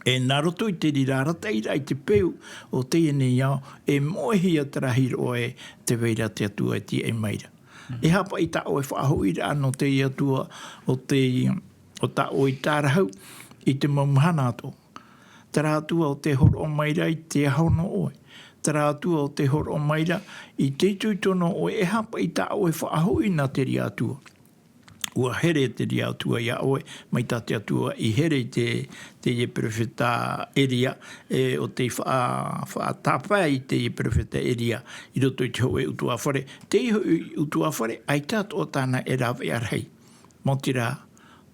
E nā roto i te reira arataʻiraʻa i te peu o teie nei ao, e moʻehia terā hiroʻa ē, te vai ra te Atua e tīaʻi mai ra. E haʻapaʻo i tā ʻoe faʻahoʻiraʻa nō te Atua, ʻo te, ʻo tā ʻoe i tārahu i te mau mahana atoʻa. Terā Atua ʻo tē hōroʻa mai ra i te aho nō ʻoe. Terā Atua ʻo tē hōroʻa mai ra i te itoito nō ʻoe, e haʻapaʻo i tā ʻoe faʻahoʻi nā te reira Atua. ʻUa here te reira Atua iā ʻoe, mai tā te Atua i here i te, teie perofeta Eria, e, ʻo tei faʻa-, faʻatāpae i teie perofeta Eria, i roto i te hōʻē ʻutuāfare. Teie hōʻē ʻutuāfare, ʻaita atoʻa tāna e rāveʻa rahi. Mau terā,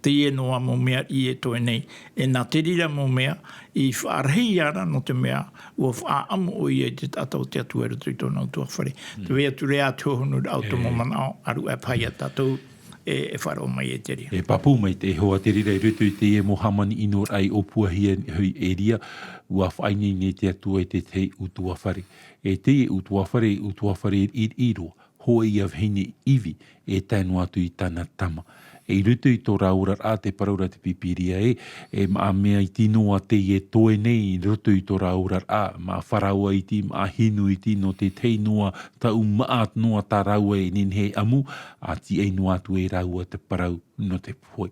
teie noa mau mea e toe nei, e nā te reira mau mea, i faʻarahi ia ra nō te mea, ʻua faʻaʻamu ʻoia i te taʻata o te Atua i roto i tōna ʻutuāfare. Te vai atu ra te hohonu ra o tō mau manaʻo, ʻaruʻe paha ia tātou, e, e faʻaroʻo mai e te reira. E pāpū mai te Iehova te reira i roto i teie mau hāmani ʻinoraʻa i ʻōpuahia hoʻi e Eria, ʻua faʻaineine te Atua i te tahi ʻutuāfare. E teie ʻutuāfare, ʻutuāfare riʻiriʻi roa, hōʻē ia vahine ivi, e tae noa atu i tāna tama. E i roto i tō rāua oraraʻa te parau ra te Pīpīria ē, e maʻa mea iti noa teie e toe nei i roto i tō rāua oraraʻa, maʻa Farao iti, maʻa Hinu iti, nō te tahi noa taʻu maʻa noa tā rāua e nehenehe e ʻamu, ʻa tīaʻi noa atu e rāua te parau nō te pohe.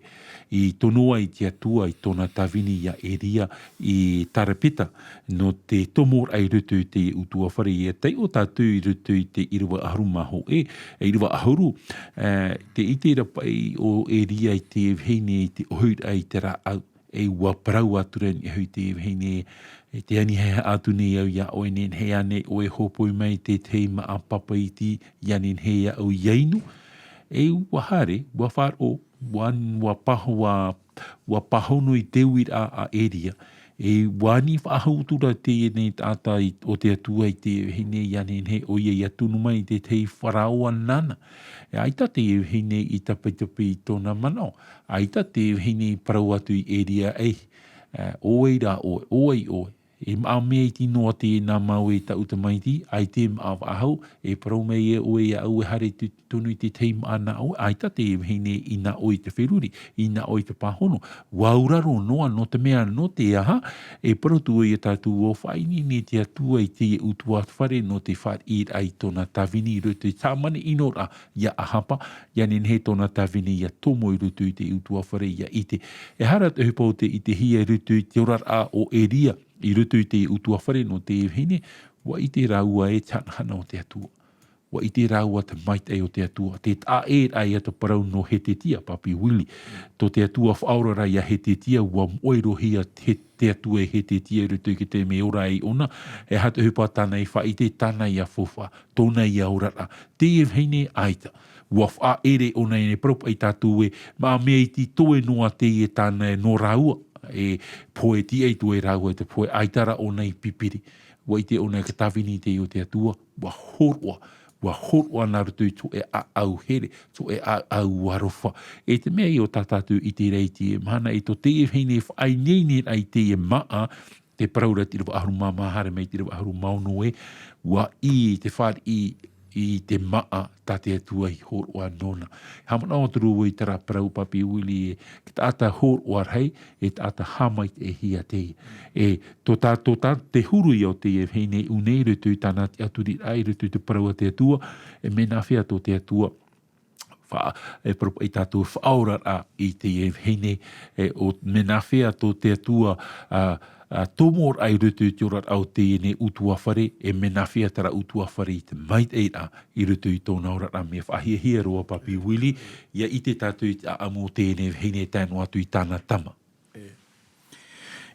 I tono ai te Atua i tōna tāvini iā Eria i Tarepeta, nō te tomoraʻa i roto i te ʻutuāfare, ʻia taiʻo tātou i roto i te ʻīrava ʻahuru mā hōʻē, e ʻīrava ʻahuru, e, tē ʻite ra paʻi ʻo Eria i te vahine i te ʻohiraʻa i te rāʻau, e ʻua parau atu ra i niʻa hoʻi te vahine, e tē anihia atu nei au iā ʻoe, nehenehe ānei ʻoe e hōpoi mai i te tahi maʻa papa iti, ʻia nehenehe au ʻia inu? E ʻua haere, ʻua faʻaroʻo, ʻua, ʻua paho-, ʻua, ʻua pāhono i te uiraʻa a Eria. E ʻua ani faʻahou atu ra teie nei taʻata i, o te Atua i te vahine, ʻia nehenehe ʻoia ʻia tunu mai i te tahi faraoa nāna. E ʻaita te vahine i tapetape i tōna manaʻo. ʻAita te vahine i parau atu i Eria, e, e, ʻo vai rā ʻoe, ʻo vai ʻoe. E maʻa mea iti noa teie nā māu e taʻu tamaiti, ʻaita e maʻa faʻahou, e parau mai ē ʻoe iāʻu e haere tu-, tonu i te tahi maʻa nā ʻoe, ʻaita te vahine i nā ʻoe i te feruri, i nā ʻoe i te pāhono, ʻua auraro noa, nō te mea, nō te aha, e parau atu ia tātou ʻua faʻaineine te Atua i teie ʻutuāfare nō te fāriʻiraʻa i tōna tāvini i roto i te hāmani ʻinoraʻa iā Ahaba, ʻia nehenehe tōna tāvini ʻia tomo i roto i te ʻutuāfare ʻia ʻite. E aha rā te ʻohipa ʻo tē ʻitehia i roto i te oraraʻa o Eria, i roto i te ʻutuāfare nō te vahine, ʻua ʻite rāua e te hanahana o te Atua. ʻUa ʻite rāua te maitaʻi o te Atua. Te taʻa ʻē rā ia te parau nō Hetetia, Papi Willie. Tō te Atua faʻaora ra iā Hetetia, ʻua moʻe roa hia te, te Atua e Hetetia i roto i te taime ora ai ʻōna. E aha te ʻohipa tāna i faʻaʻite, tāna ia faufaʻa, tōna ia oraraʻa. Teie vahine ʻaita. ʻUa faʻaʻere ʻōna e parau paʻi tātou ē, maʻa mea iti toe noa teie tāna e nō rāua. E pohe, tīaʻi atu e rāua te pohe, ʻaita rā ʻōna i pipiri. ʻUa ʻite ʻōna e ka tāvini teie o te Atua, ʻua hōroʻa, ʻua hōroʻa nā roto i tō ʻoe ʻāʻau here, tō ʻoe ʻāʻau aroha. E te mea ïa ʻo tā tātou i ʻite ra i teie mahana, e tō teie vahine e faʻaineine ra i teie māʻa, te parau ra te ʻīrava ʻahuru mā maha haere mai te ʻīrava ʻahuru mā ono ē, ʻua ʻī te fāriʻi i te māʻa tā te Atua i hōroʻa nōna. Haʻamanaʻo atu ra vau i terā parau Papi Willie, e, te taʻata hōroʻa rahi, e taʻata haʻamaitaʻihia teie. E, tō tā, tō tā te huru ia o teie vahine ʻū nei i roto i tāna tiʻaturiraʻa, i roto i te parau a te Atua, e mea nāfea tō te Atua, fa-, e, parau paʻi tātou faʻaoraraʻa i teie vahine, e, ʻo mea nāfea tō te Atua, a, a, tō mau raʻa i roto i te oraraʻa o teie nei ʻutuāfare, e mea nāfea terā ʻutuāfare i te maitaʻiraʻa i roto i tōna oraraʻa. Mea faʻahiahia roa Papi Willie, ʻia ʻite tātou i te ʻaʻamu o teie nei vahine tae noa atu i tāna tama. E.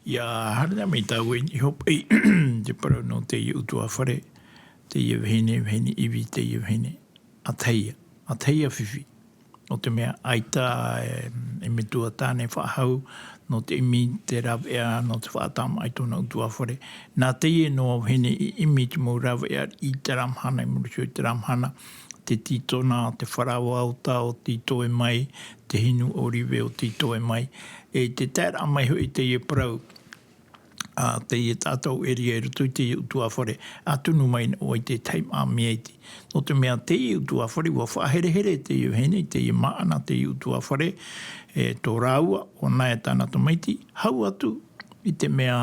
ʻIa haere noa mai tāua i niʻa hoʻi i te parau nō teie ʻutuāfare, teie vahine, vahine ivi, teie vahine ʻatahia, ʻatahia fifi. ʻO te mea ʻaita e, e metua tāne faʻahou, nō te ʻimi te rāveʻa, nō te faʻatāmaʻa i tōna ʻutuāfare. Nā teie noa vahine i ʻimi te mau rāveʻa i terā mahana, i muri iho i terā mahana, te tītona, te faraoa ota ʻo tei toe mai, te hinu ʻōrive ʻo tei toe mai. E te taeraʻa mai hoʻi teie parau, a, teie taʻata o Eria i roto i teie ʻutuāfare, a tunu mai noa i te tahi māʻa mea iti. Nō te mea teie ʻutuāfare, ʻua faʻaherehere teie vahine i teie māʻa nā teie ʻutuāfare, e, tō rāua, ʻōna e tāna tamaiti, hau atu, i te mea,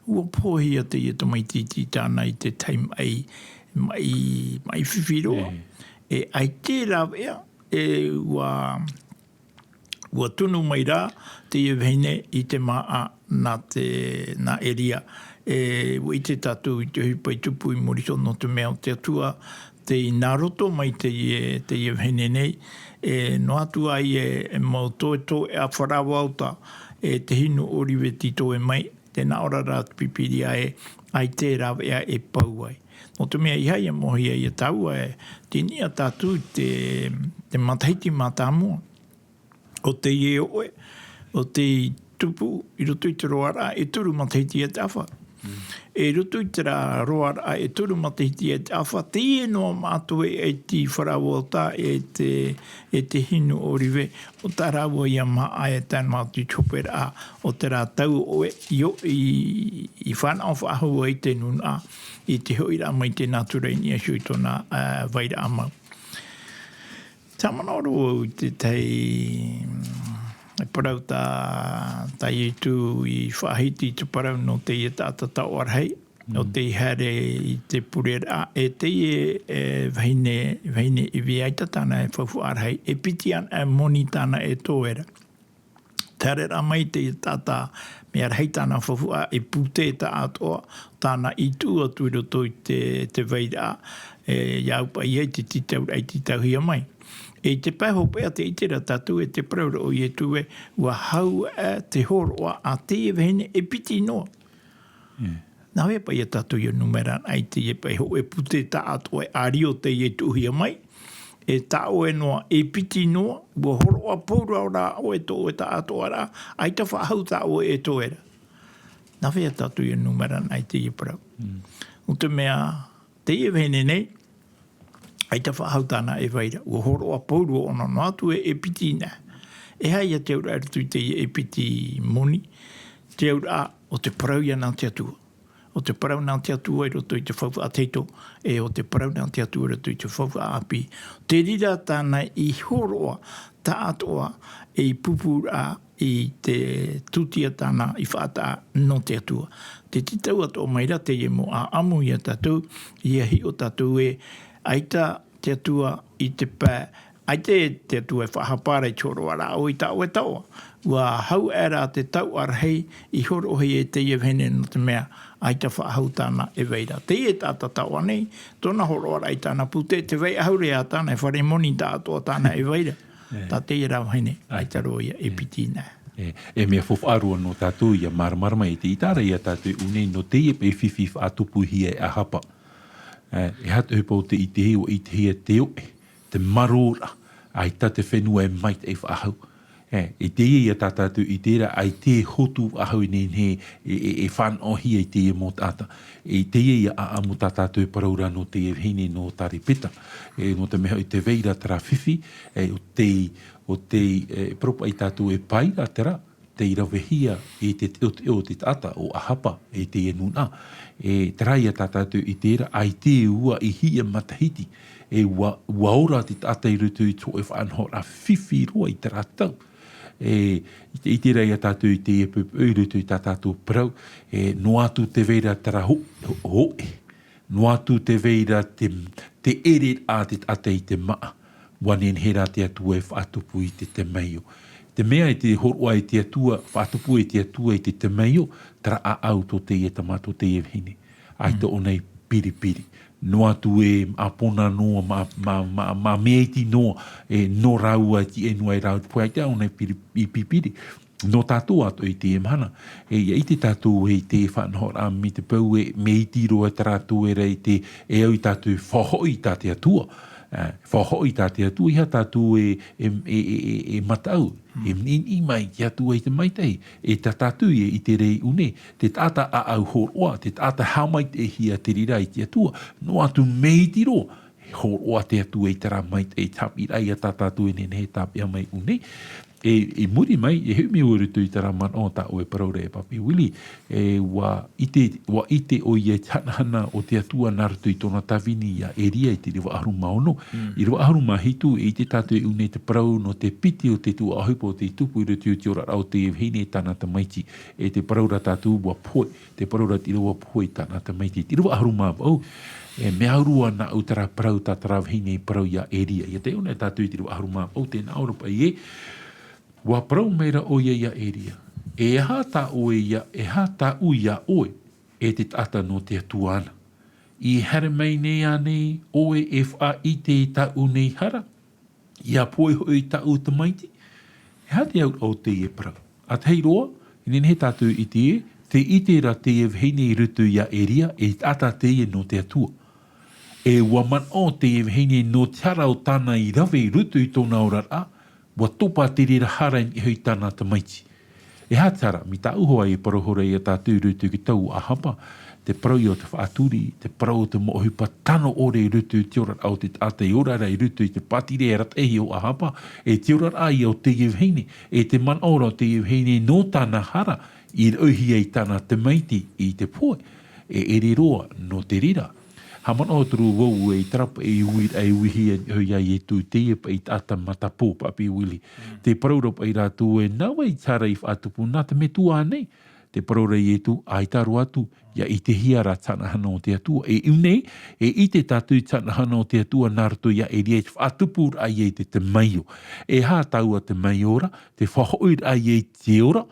ʻua poʻohia teie tamaiti iti tāna i te tahi maʻi, maʻi, maʻi fifi roa. E. E ʻaita e rāveʻa, e ʻua, ʻua tunu mai rā teie vahine i te māʻa nā te, nā Eria. E, ʻua ʻite tātou i te ʻohipa i tupu i muri iho nō te mea ʻo te Atua, tei nā roto mai teie, teie vahine nei, e, noa atu ai e, e mau toetoeʻa faraoa ota, e te hinu ʻōrive tei toe mai, tē nā ʻō ra rā te Pīpīria ē, ʻaita e rāveʻa e pau ai. Nō te mea ʻeiaha ia mōhia ia tāua ē, tei niʻa tātou i te, te matahiti mātāmua. ʻO teie ʻoʻe, ʻo tei tupu i roto i te roaraʻa e toru matahiti ia te ʻāfa. Mm. I roto i terā roaraʻa e toru matahiti ia te ʻāfa, teie noa mātou e ʻaita i faraoa ota e te, e te hinu ʻōrive, ʻo tā rāua ia māʻa e tae noa atu i te hoperaʻa o terā tau ʻoʻe i, i, i fānaʻo faʻahou ai te nūnaʻa, i te hoʻiraʻa mai te nātura i niʻa iho i tōna, ā, vairaʻa mau. Tē manaʻo roa au i te tahi, mm, parau tā, tā Ietu i faʻahiti i te parau nō teie taʻata taoʻa rahi, nō Mm. tei haere i te pureraʻa, e teie, e, vahine, vahine ivi ʻaita tāna e faufaʻa rahi, e piti ana e moni tāna e toe ra. Tē haere ra mai te taʻata, mea rahi tāna faufaʻa, e pūtē taʻatoʻa, tāna i tuʻu atu i roto i te, te vairaʻa, e, ʻia au paʻi ai te tītauraʻa i tītauhia mai. E i te pae hopeʻa tē ʻite ra tātou e te parau ra ʻo Ietu ē, ʻua hau aʻe te hōroʻa a teie vahine e piti noa. Mm. Nā hea paʻi ia tātou ʻia nūmera anaʻe i teie pae hōʻē pūtē taʻatoʻa e ʻārio teie e tuʻuhia mai, e tā ʻoe noa, e piti noa, ʻua hōroʻa pauroa rā ʻoe tō ʻoe taʻatoʻaraʻa, ʻaita faʻahou tā ʻoe e toe ra. Nā hea tātou ʻia nūmera anaʻe i teie parau. Mm. Nō te mea, teie vahine nei, ʻaita faʻahou tāna e vai ra, ʻua hōroʻa pauroa ʻōna noa atu e, e piti nā. E aha ia te auraʻa i roto i teie e piti moni, te auraʻa ʻo te parau ia nā te Atua. ʻO te parau nā te Atua i roto i te faufaʻa tahito, e ʻo te parau nā te Atua i roto i te faufaʻa ʻāpī. Te reira tāna i hōroʻa, taʻatoʻa, e i pūpūraʻa, i te tūtia tāna i faʻataʻa nō te Atua. Te tītau atoʻa mai ra teie mau ʻāʻamu ia tātou, ʻia hiʻo tātou ē, ʻaita te Atua i te pae, ʻaita te Atua e faʻahapa ra i te hōroʻaraʻa ʻo i tā ʻoe taoʻa. ʻUa hau aʻe rā te taoʻa rahi i hōroʻahia e teie vahine nō te mea, ʻaita faʻahou tāna e vai ra. Teie taʻata taoʻa nei, tōna hōroʻaraʻa i tāna pūtē, tē vai ʻahuru ā tāna e fare moni taʻatoʻa tāna e vai ra. E. Tā teie rā vahine, ʻaita. ʻAita roa ia e E. piti nā. E, e mea faufaʻa roa nō tātou ʻia māramarama i te ʻite ra ia tātou i ʻō nei nō teie paʻi fifi faʻatupuhia e ʻAhapa. E, e aha te ʻohipa o te ʻitehia, ʻua ʻitehia te oʻe, te marō ra, ʻaita te fenua e maitaʻi faʻahou. E, i teie ia tā tātou i ʻite ra, ʻaita e hotu faʻahou nei, nei, e, e, e fānaʻohia i teie mau taʻata. I teie ia ʻāʻamu tā tātou e parau ra nō teie vahine nō Tarepeta. E, nō te mea hoʻi tē vai ra terā fifi, e, ʻo tei, ʻo tei, e, parau paʻi tātou e pae ra terā. tei ravehia e te teʻoteʻo o te taʻata o Ahapa, e teie nūnaʻa. E terā ia tā tātou i ʻite ra, ʻaita e ua i hia matahiti, e ua, ua ora te taʻata i roto i te hōʻē faʻanahoraʻa fifi roa i terā tau. E, i te, i te reira ia tātou i teie poʻipoʻi i roto i tā tātou parau, e, noa atu tē vai ra terā ho-, ho-, hōʻē. Noa atu tē vai ra te, te ʻereraʻa a te taʻata i te māʻa. ʻUa nehenehe rā te Atua e faʻatupu i te tamaio. Te mea e te hōroʻa e te Atua, faʻatupu e te Atua i te tamaio, terā ʻāʻau tō teie tama, tō teie vahine. ʻAita ʻōna i piripiri. Noa atu e māʻa pona noa, māʻa, māʻa, māʻa, māʻa mea iti noa, e, nō rāua, e tiʻa noa e rāua te pohe, ʻaita ʻōna i piri-, i piripiri. Nō tātou atoʻa i teie mahana. E, ʻia ʻite tātou e te faʻanahoraʻa mai te peu e, mea iti roa terā tuera i te, e au ia tātou e faʻahoʻi tā te Atua. E, faʻahoʻi tā te Atua, ʻeiaha tātou e, e, e, e, e, e mataʻu. E niʻiniʻi mai te Atua i te maitaʻi. E tā tātou e ʻite ra i ʻō nei, te taʻata ʻāʻau hōroʻa, te taʻata haʻamaitaʻihia te reira i te Atua, noa atu mea iti roa, e hōroʻa te Atua i terā maitaʻi, e tāpiʻiraʻa ia tā tātou e nehenehe e tāpeʻa mai i ʻō nei. E, i muri mai, e hoʻi mai vau i roto i terā manaʻo tā ʻoe e parau ra e Papi Willie, e ʻua ʻite, ʻua ʻite ʻoia i te hanahana o te Atua nā roto i tōna tāvini ia Eria i te ʻīrava ʻahuru mā ono. Mm. ʻĪrava ʻahuru mā hitu, e ʻite tātou i ʻō nei te parau nō te piti o te tuaʻohipa o tei tupu i roto i te oraraʻa o teie vahine e tāna tamaiti. E tē parau ra tātou ʻua pohe, tē parau ra te reira ʻua pohe i tāna tamaiti. Te ʻīrava ʻahuru mā vaʻu, e mea ʻurua nā ʻu terā parau tā terā vahine i parau ia Eria. ʻIa taiʻo na tātou i te ʻīrava ʻahuru mā vaʻu, tē nā ʻō ra paʻi ē, ʻua parau mai ra ʻoia ia Eria, e aha tā ʻoe ia, e aha tāʻu ia ʻoe, e te taʻata nō te Atua na? I haere mai nei ānei ʻoe e faʻaʻite i tāʻu nei hara, ʻia pohe hoʻi tāʻu tamaiti? E aha te auraʻa o teie parau? ʻA tahi roa, e nehenehe tātou e ʻite ē, tē ʻite ra teie vahine i roto ia Eria, e taʻata teie nō te Atua. E ʻua manaʻo teie vahine nō te hara o tāna i rave i roto i tōna oraraʻa, ʻua topa te reira hara i niʻa iho i tāna tamaiti. E aha te hara, mai tāʻu hoʻi e parau ra ia tātou i roto i te tau o Ahapa, te parau ia o te faʻaturi, te parau o te mau ʻohipa tano ʻore i roto i te oraraʻa o te taʻata e ora ra i roto i te pātireia arataʻihia o Ahapa, e te oraraʻa ia o teie vahine, e te manaʻo ra o teie vahine nō tāna hara i raʻuhia i tāna tamaiti i te pohe, e ʻere roa nō te reira. Haʻamanaʻo atu ra vau e terā paʻi uiraʻa e uihia e niʻa iho ia Ietu i teie paʻi taʻata matapō, Papi Willie. Mm. Tē parau ra paʻi rātou ē, nā vai te hara i faʻatupu, nā te Metua ānei? Tē parau ra Ietu, ʻaita roa atu, ʻia ʻitehia ra te hanahana o te Atua. E i ʻō nei, e ʻite tātou i te hanahana o te Atua nā roto ia Eria i te faʻatupuraʻa ia i te tamaio. E aha taua tamaio ra, te faʻahoʻiraʻa ia i te ora,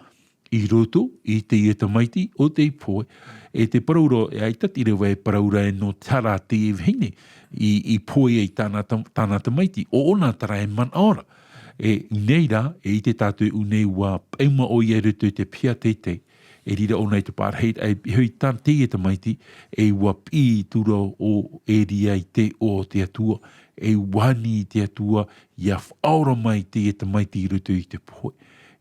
i roto i teie tamaiti ʻo tei pohe. E tē parau ra, e ʻaita te reira e parau ra ē nō te hara a teie vahine i, i pohe ai tāna tam-, tāna tamaiti, ʻo ʻōna terā e manaʻo ra. E i ʻō nei rā, e ʻite tātou i ʻō nei ʻua paʻuma ʻoia i roto i te piha teitei. E riro ʻōna i te pārahiraʻa i, i niʻa iho i tā teie tamaiti, e ʻua piʻi atu ra ʻo Eria i te iʻoa o te Atua, e ʻua ani i te Atua, ʻia faʻaora mai teie tamaiti i roto i te pohe.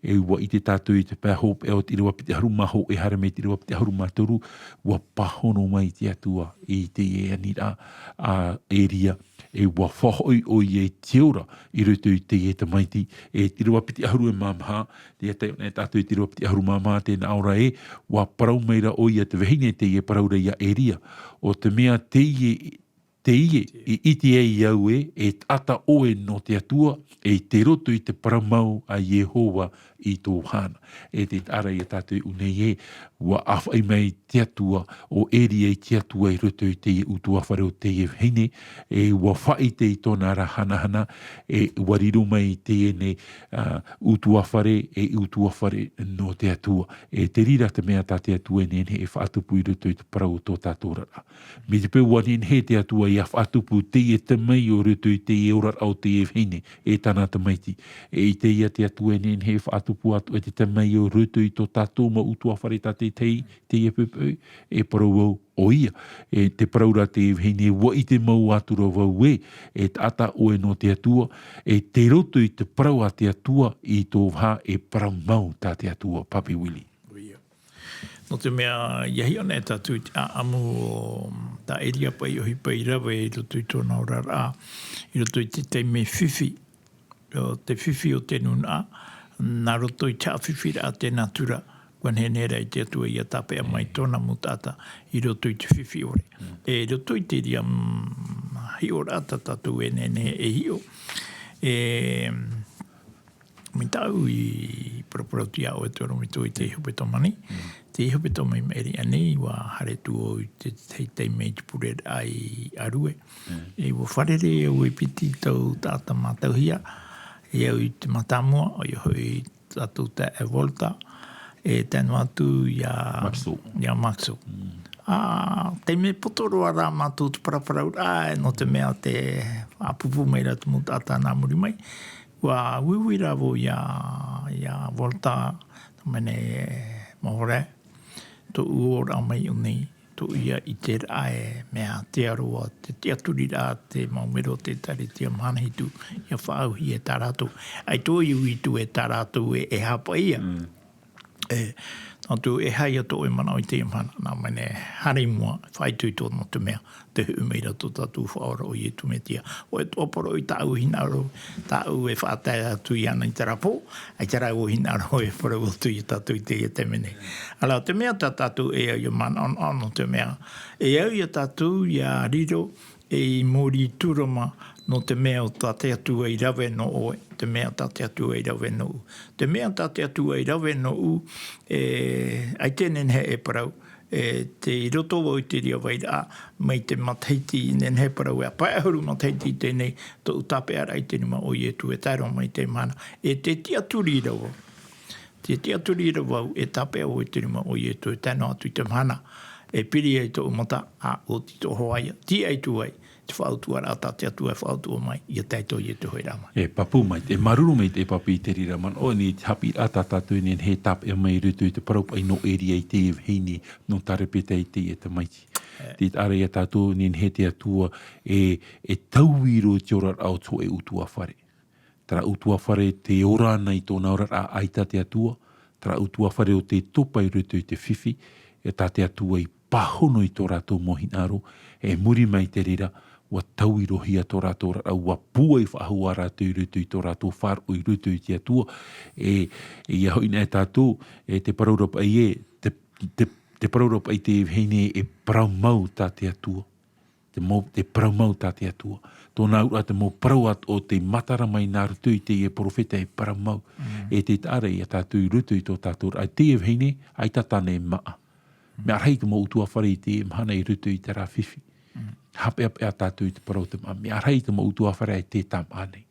E ʻua ʻite tātou i te pae hopeʻa o te ʻīrava piti ʻahuru mā hōʻē haere mai te ʻīrava piti ʻahuru mā toru, ʻua pāhono mai te Atua i teie aniraʻa a Eria, e ʻua faʻahoʻi ʻoia i te ora i roto i teie tamaiti. E te ʻīrava piti ʻahuru mā maha, tē taiʻo na tātou i te ʻīrava piti ʻahuru mā maha, tē nā ʻō ra ē, ʻua parau mai ra ʻoia, te vahine teie e parau ra ia Eria, ʻo te mea teie, teie i ʻite ai au ē, e taʻata ʻoe nō te Atua, e i te roto i te parau mau a Iehova i tō vahā na. E tē taʻa ra ia tātou i ʻō nei ē, ʻua ʻāfaʻi mai te Atua, ʻo Eria i te Atua i roto i teie ʻutuāfare o teie vahine, e ʻua faʻaʻite i tōna ra hanahana, e ʻua riro mai teie nei, ā, ʻutuāfare, e ʻutuāfare nō te Atua. E te reira te mea tā te Atua e nehenehe e faʻatupu i roto i te parau o tō tātou oraraʻa. Mai te peu ʻua nehenehe te Atua ʻia faʻatupu teie tamaio i roto i teie oraraʻa o teie vahine, e tāna tamaiti. E ʻaita ia te Atua e nehenehe e faʻatupu atoʻa te tamaio i roto i tō tātou mau ʻutuāfare tātaʻitahi, teie poʻipoʻi, e parau vau ʻoia. E te parau ra teie vahine, ʻua ʻite mau atu ra vau ē, e taʻata ʻoe nō te Atua, e tei roto i te parau a te Atua i tō vahā e parau mau tā te Atua, Papi Willie. ʻOia. Nō te mea, ʻia hiʻo nei tātou i te ʻāʻamu o tā Eria paʻi ʻohipa i rave i roto i tōna oraraʻa, i roto i te taime fifi, o te fifi o te nūnaʻa, Nā roto i te haʻafifi raʻa te natura, kua nehenehe rā i te Atua ia tāpeʻa mai tōna mau taʻata i roto i te fifi ʻore. E roto i te reira, mm, hiʻoraʻa tā tātou e nehenehe e hiʻo. E, mai tāʻu i paraparautia ʻoe te ʻorometua i te hepetoma nei. Te hepetoma i maʻiri aʻe nei, ua haere atu au i te, te taime i te pureraʻa i ʻArue. E, ua fārerei au e piti tau taʻata mātauhia, e au i te mātāmua, ʻoia hoʻi tātou taeaʻe Volta, e tae noa atu ia Maxo. Ia Maxo. Ā, taime poto roa rā mātou te paraparau rā, e, nō te mea te ʻāpūpū mai rā te mau taʻata nā muri mai. Ua uiui rā vau ia, ia Volta, nā mene mahore, tōʻu oraraʻa mai iʻō nei, tōʻu ia ʻiteraʻa e mea te aroha, te tiʻaturi rā te mau mero o te ʻĒkālesia mahana hitu, ia faʻaauhia e tā rātou. ʻAita ʻoe i ui atu e tā rātou e, e hāpaʻi ia. E, nā tō e haere atu ʻoe manaʻo i teie mahana, nā mene haere i mua, faʻaitoito nō te mea, te huʻu mai ra tō tātou Faʻaora ʻo Iesu Mesia. ʻOia, ʻua parau i tāʻu hinaʻaro, tāʻu e faʻatae atu iāna i terā pō, ʻaita rā ʻoe hinaʻaro e parau atu ia tātou i teie taime nei. Āreʻa, te mea tā tātou e au ia manaʻonaʻo nō te mea, e au ia tātou ia riro, e i muri i tūrama nō te mea tā te Atua i rave nō ʻoe, te mea tā te Atua i rave nōʻu. Te mea tā te Atua i rave nōʻu, e, ʻaita e nehenehe e parau, e, tei roto vau i te reira vairaʻa, mai te matahiti i nehenehe e parau, e pae ʻahuru matahiti i teie nei, tōʻu tāpeʻaraʻa i te rima o Iesu e tae roa mai i teie mahana. E te tiʻaturi ra vau. Te tiʻaturi ra vau e tāpeʻa vau i te rima o Iesu e tae noa atu i te mahana. E piri ai tōʻu mata, ā, ʻoti tōʻu hoa ia, tīaʻi atu ai te faʻautuʻaraʻa tā te Atua e faʻautuʻa mai, ia tae tō Iesu hoʻi rā mai. E pāpū mai, e māuruuru mai te pāpū i te reira manaʻo, e nehenehe te haʻapiʻiraʻa tā tātou e nehenehe e tāpeʻa mai i roto i te parau paʻi nō Eria i teie vahine, nō Sarepata i teie tamaiti. Te taʻa ra ia tātou e nehenehe te Atua e, e taui roa i te oraraʻa o te hōʻē ʻutuāfare. Terā ʻutuāfare tē ora ana i tōna oraraʻa ʻaita te Atua, terā ʻutuāfare ʻo tē topa i roto i te fifi, e tā te Atua i pāhono i tō rātou mau hinaʻaro, e muri mai i te reira, ʻua tauirohia tō rātou oraraʻa, ʻua pūai faʻahou ā rātou i roto i tō rātou faʻaroʻo i roto i te Atua, e, ʻia hoʻi na e tātou, e te parau ra paʻi ē, te, te, te parau ra paʻi te vahine e parau mau tā te Atua. Te mau, te parau mau tā te Atua. Tōna auraʻa te mau parau atoʻa tei matara mai nā roto i teie perofeta e parau mau. E te taʻa ra ia tātou i roto i tō tātou oraraʻa. Teie vahine, ʻaita tāna e maʻa. Mea rahi te mau ʻutuāfare i teie mahana i roto i terā fifi. Haʻapeʻapeʻa tātou i te parau o te maʻa. Mea rahi te mau ʻutuāfare e tē tāmaʻa nei.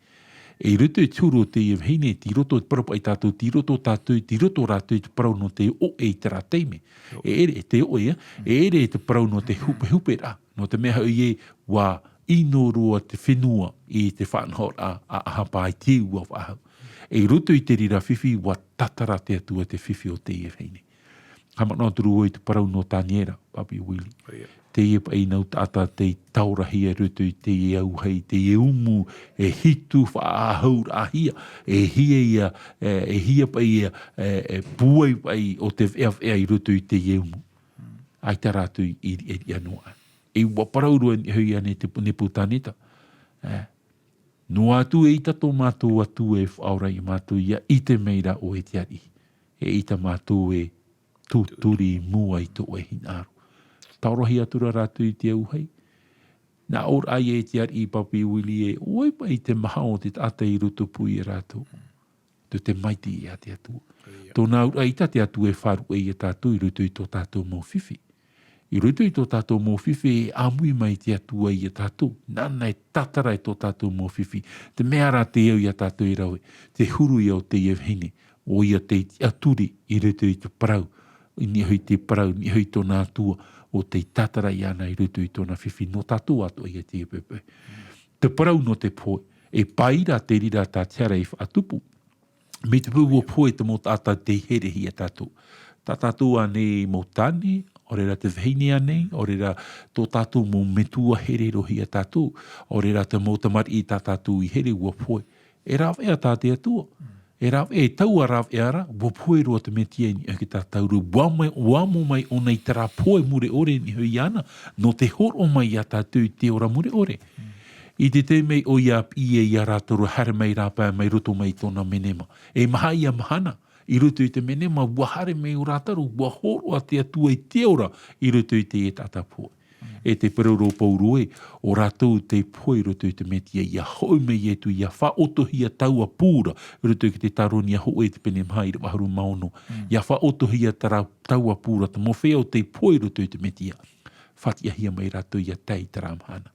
E i roto i te huru o teie vahine, tei roto i te parau paʻi tātou, tei roto tātou, tei roto rātou i te parau nō te oʻe i terā taime. E ʻere, e te oʻe, ā, e ʻere i te parau nō te hupehupe ra. Nō te mea hoʻi ē, ʻua ʻino roa te fenua i te faʻanahoraʻa a Ahaba i te ua faʻahou. E i roto i te reira fifi, ʻua tatara te Atua te fifi o teie vahine. Haʻamanaʻo atu ra vau i te parau nō Taniera, Papi Willie. Teie paʻi nau taʻata tei taorahia i roto i teie auahi, teie umu, e hitu faʻahauraʻahia, e hia ia, e, e hia paʻi ia, e, e pūai paʻi o te veʻaveʻa i roto i teie umu. ʻAita rātou i, i, i, i noa. E ʻua parau roa i niʻa iho ia nei te Nepukaneta. E, noa atu e ʻita tō mātou Atua e faʻaora ia mātou, ʻia ʻite mai ra ʻoe e te ariʻi. E ʻita mātou e tūturi i mua i tō ʻoe hinaʻaro. Taorahia atu ra rātou i te auahi. Nā ʻō ra ia e te ariʻi Papi Willie ē, ʻo vai paʻi te maha o te taʻata i rotopū ia rātou. Tō te maitaʻi a te Atua. Tōna auraʻa ʻaita te Atua e faʻaruʻe ia tātou i roto i tō tātou mau fifi. I roto i tō tātou mau fifi e ʻāmui mai te Atua ia tātou. Nāna e tatara i tō tātou mau fifi. Te mea ra te au ia tātou e rave. Te huru ia o teie vahine. ʻOia tei tiʻaturi i roto i te parau. I niʻa iho i te parau, i niʻa iho i tōna Atua. ʻO tei tatara iāna i roto i tōna fifi. Nō tātou atoʻa ia teie poʻipoʻi. Te parau nō te pohe. E pai ra te reira tā te hara i faʻatupu. Mai te peu ua pohe te mau taʻata tei herehia tātou. Tā tātou ānei mau tāne, ʻaore ra te vahine ānei, ʻaore ra tō tātou mau metua here roa ia tātou, ʻaore ra te mau tamariʻi tā tātou i here ua pohe. E rāveʻa tā te Atua. E rāveʻa, e taua rāveʻa ra, ua pohe roa te Mesia i niʻa i tā tātou ra. ʻUa mai, ʻua amo mai ʻōna i terā pohe mure ʻore i niʻa iho iāna, nō te hōroʻa mai ia tātou i te ora mure ʻore. I te taime ʻoia e piʻi ia rātou ra haere mai rāpae mai roto mai i tōna menema. E maha ia mahana, i roto i te menema, ʻua haere mai ʻo Lāzaro, ʻua hōroʻa te Atua i te ora, i roto i te taʻata pohe. E te parau ra ʻo Paulo ē, ʻo rātou tei pohe i roto i te Mesia, ʻia hoʻi mai Ietu, ʻia faʻaʻotohia taua pū ra, i roto i te Tēsaronia hōʻē te pene maha ʻīrava ʻahuru mā ono. ʻIa faʻaʻotohia terā taua pū ra, te mau feiā tei pohe i roto i te Mesia. Faʻatiʻahia mai rātou ʻia tae i terā mahana.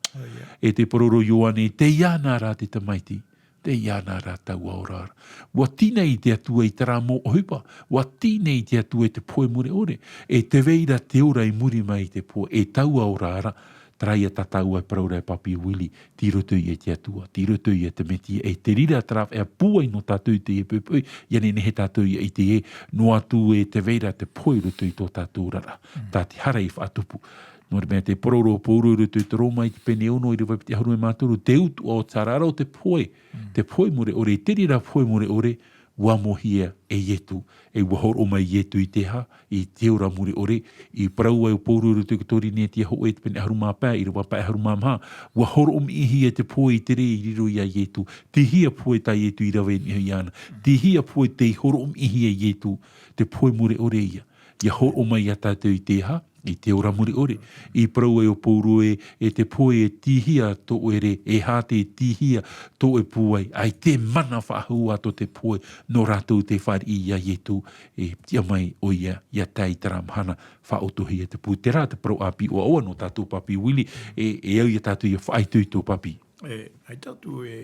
E te parau ra ʻo Ioane, tei iāna rā te Tamaiti, tei iāna rā taua ora ra. ʻUa tīnai te Atua i terā mau ʻohipa, ʻua tīnai te Atua i te pohe mure ʻore, e tē vai ra te ora i muri mai i te pohe, e taua ora ra, terā ia tā tāua e parau ra e Papi Willie, tei roto ia te Atua, tei roto ia te Mesia, e te reira terā e pūai nō tātou i teie poʻipoʻi, ʻia nehenehe tātou ʻia ʻite ē, noa atu e tē vai ra te pohe i roto i tō tātou oraraʻa, tā te hara i faʻatupu. Nō te mea te parau ra ʻo Paulo i roto i te Roma i te pene ono ʻīrava piti ʻahuru mā toru, te utuʻa o te ora ra ʻo te pohe, te pohe mure ʻore, i te reira pohe mure ʻore, ʻua mōhia e Ietu, e ʻua hōroʻa mai Ietu i te aha, i te ora mure ʻore, i parau ai ʻo Paulo i roto i te Korinetia hōʻē te pene ʻahuru mā pae, ʻīrava pae ʻahuru mā maha, ʻua hōroʻa mai hia te pohe i te reira i riro ia Ietu, tei hea pohe tā Ietu i rave nei iāna, tei hea pohe tei hōroʻa mai hia Ietu, te pohe mure ʻore ia, ʻia hōroʻa mai ia tātou i te aha, i te ora mure ʻore. I parau ai ʻo Paulo ē, e te pohe e tei hea tō ʻoe rē, e aha te tei hea tō ʻoe pūai, ʻaita e mana faʻahou atu te pohe, nō rātou tei fāriʻi ia Ietu, e tiʻa mai ʻoia, ʻia tae i terā mahana, faʻaʻotohia te pū, terā te parau ʻāpī ʻoaʻoa nō tātou Papi Willie, e, e au ia tātou ʻia faʻaitoito Papi. E, ʻaita atu e,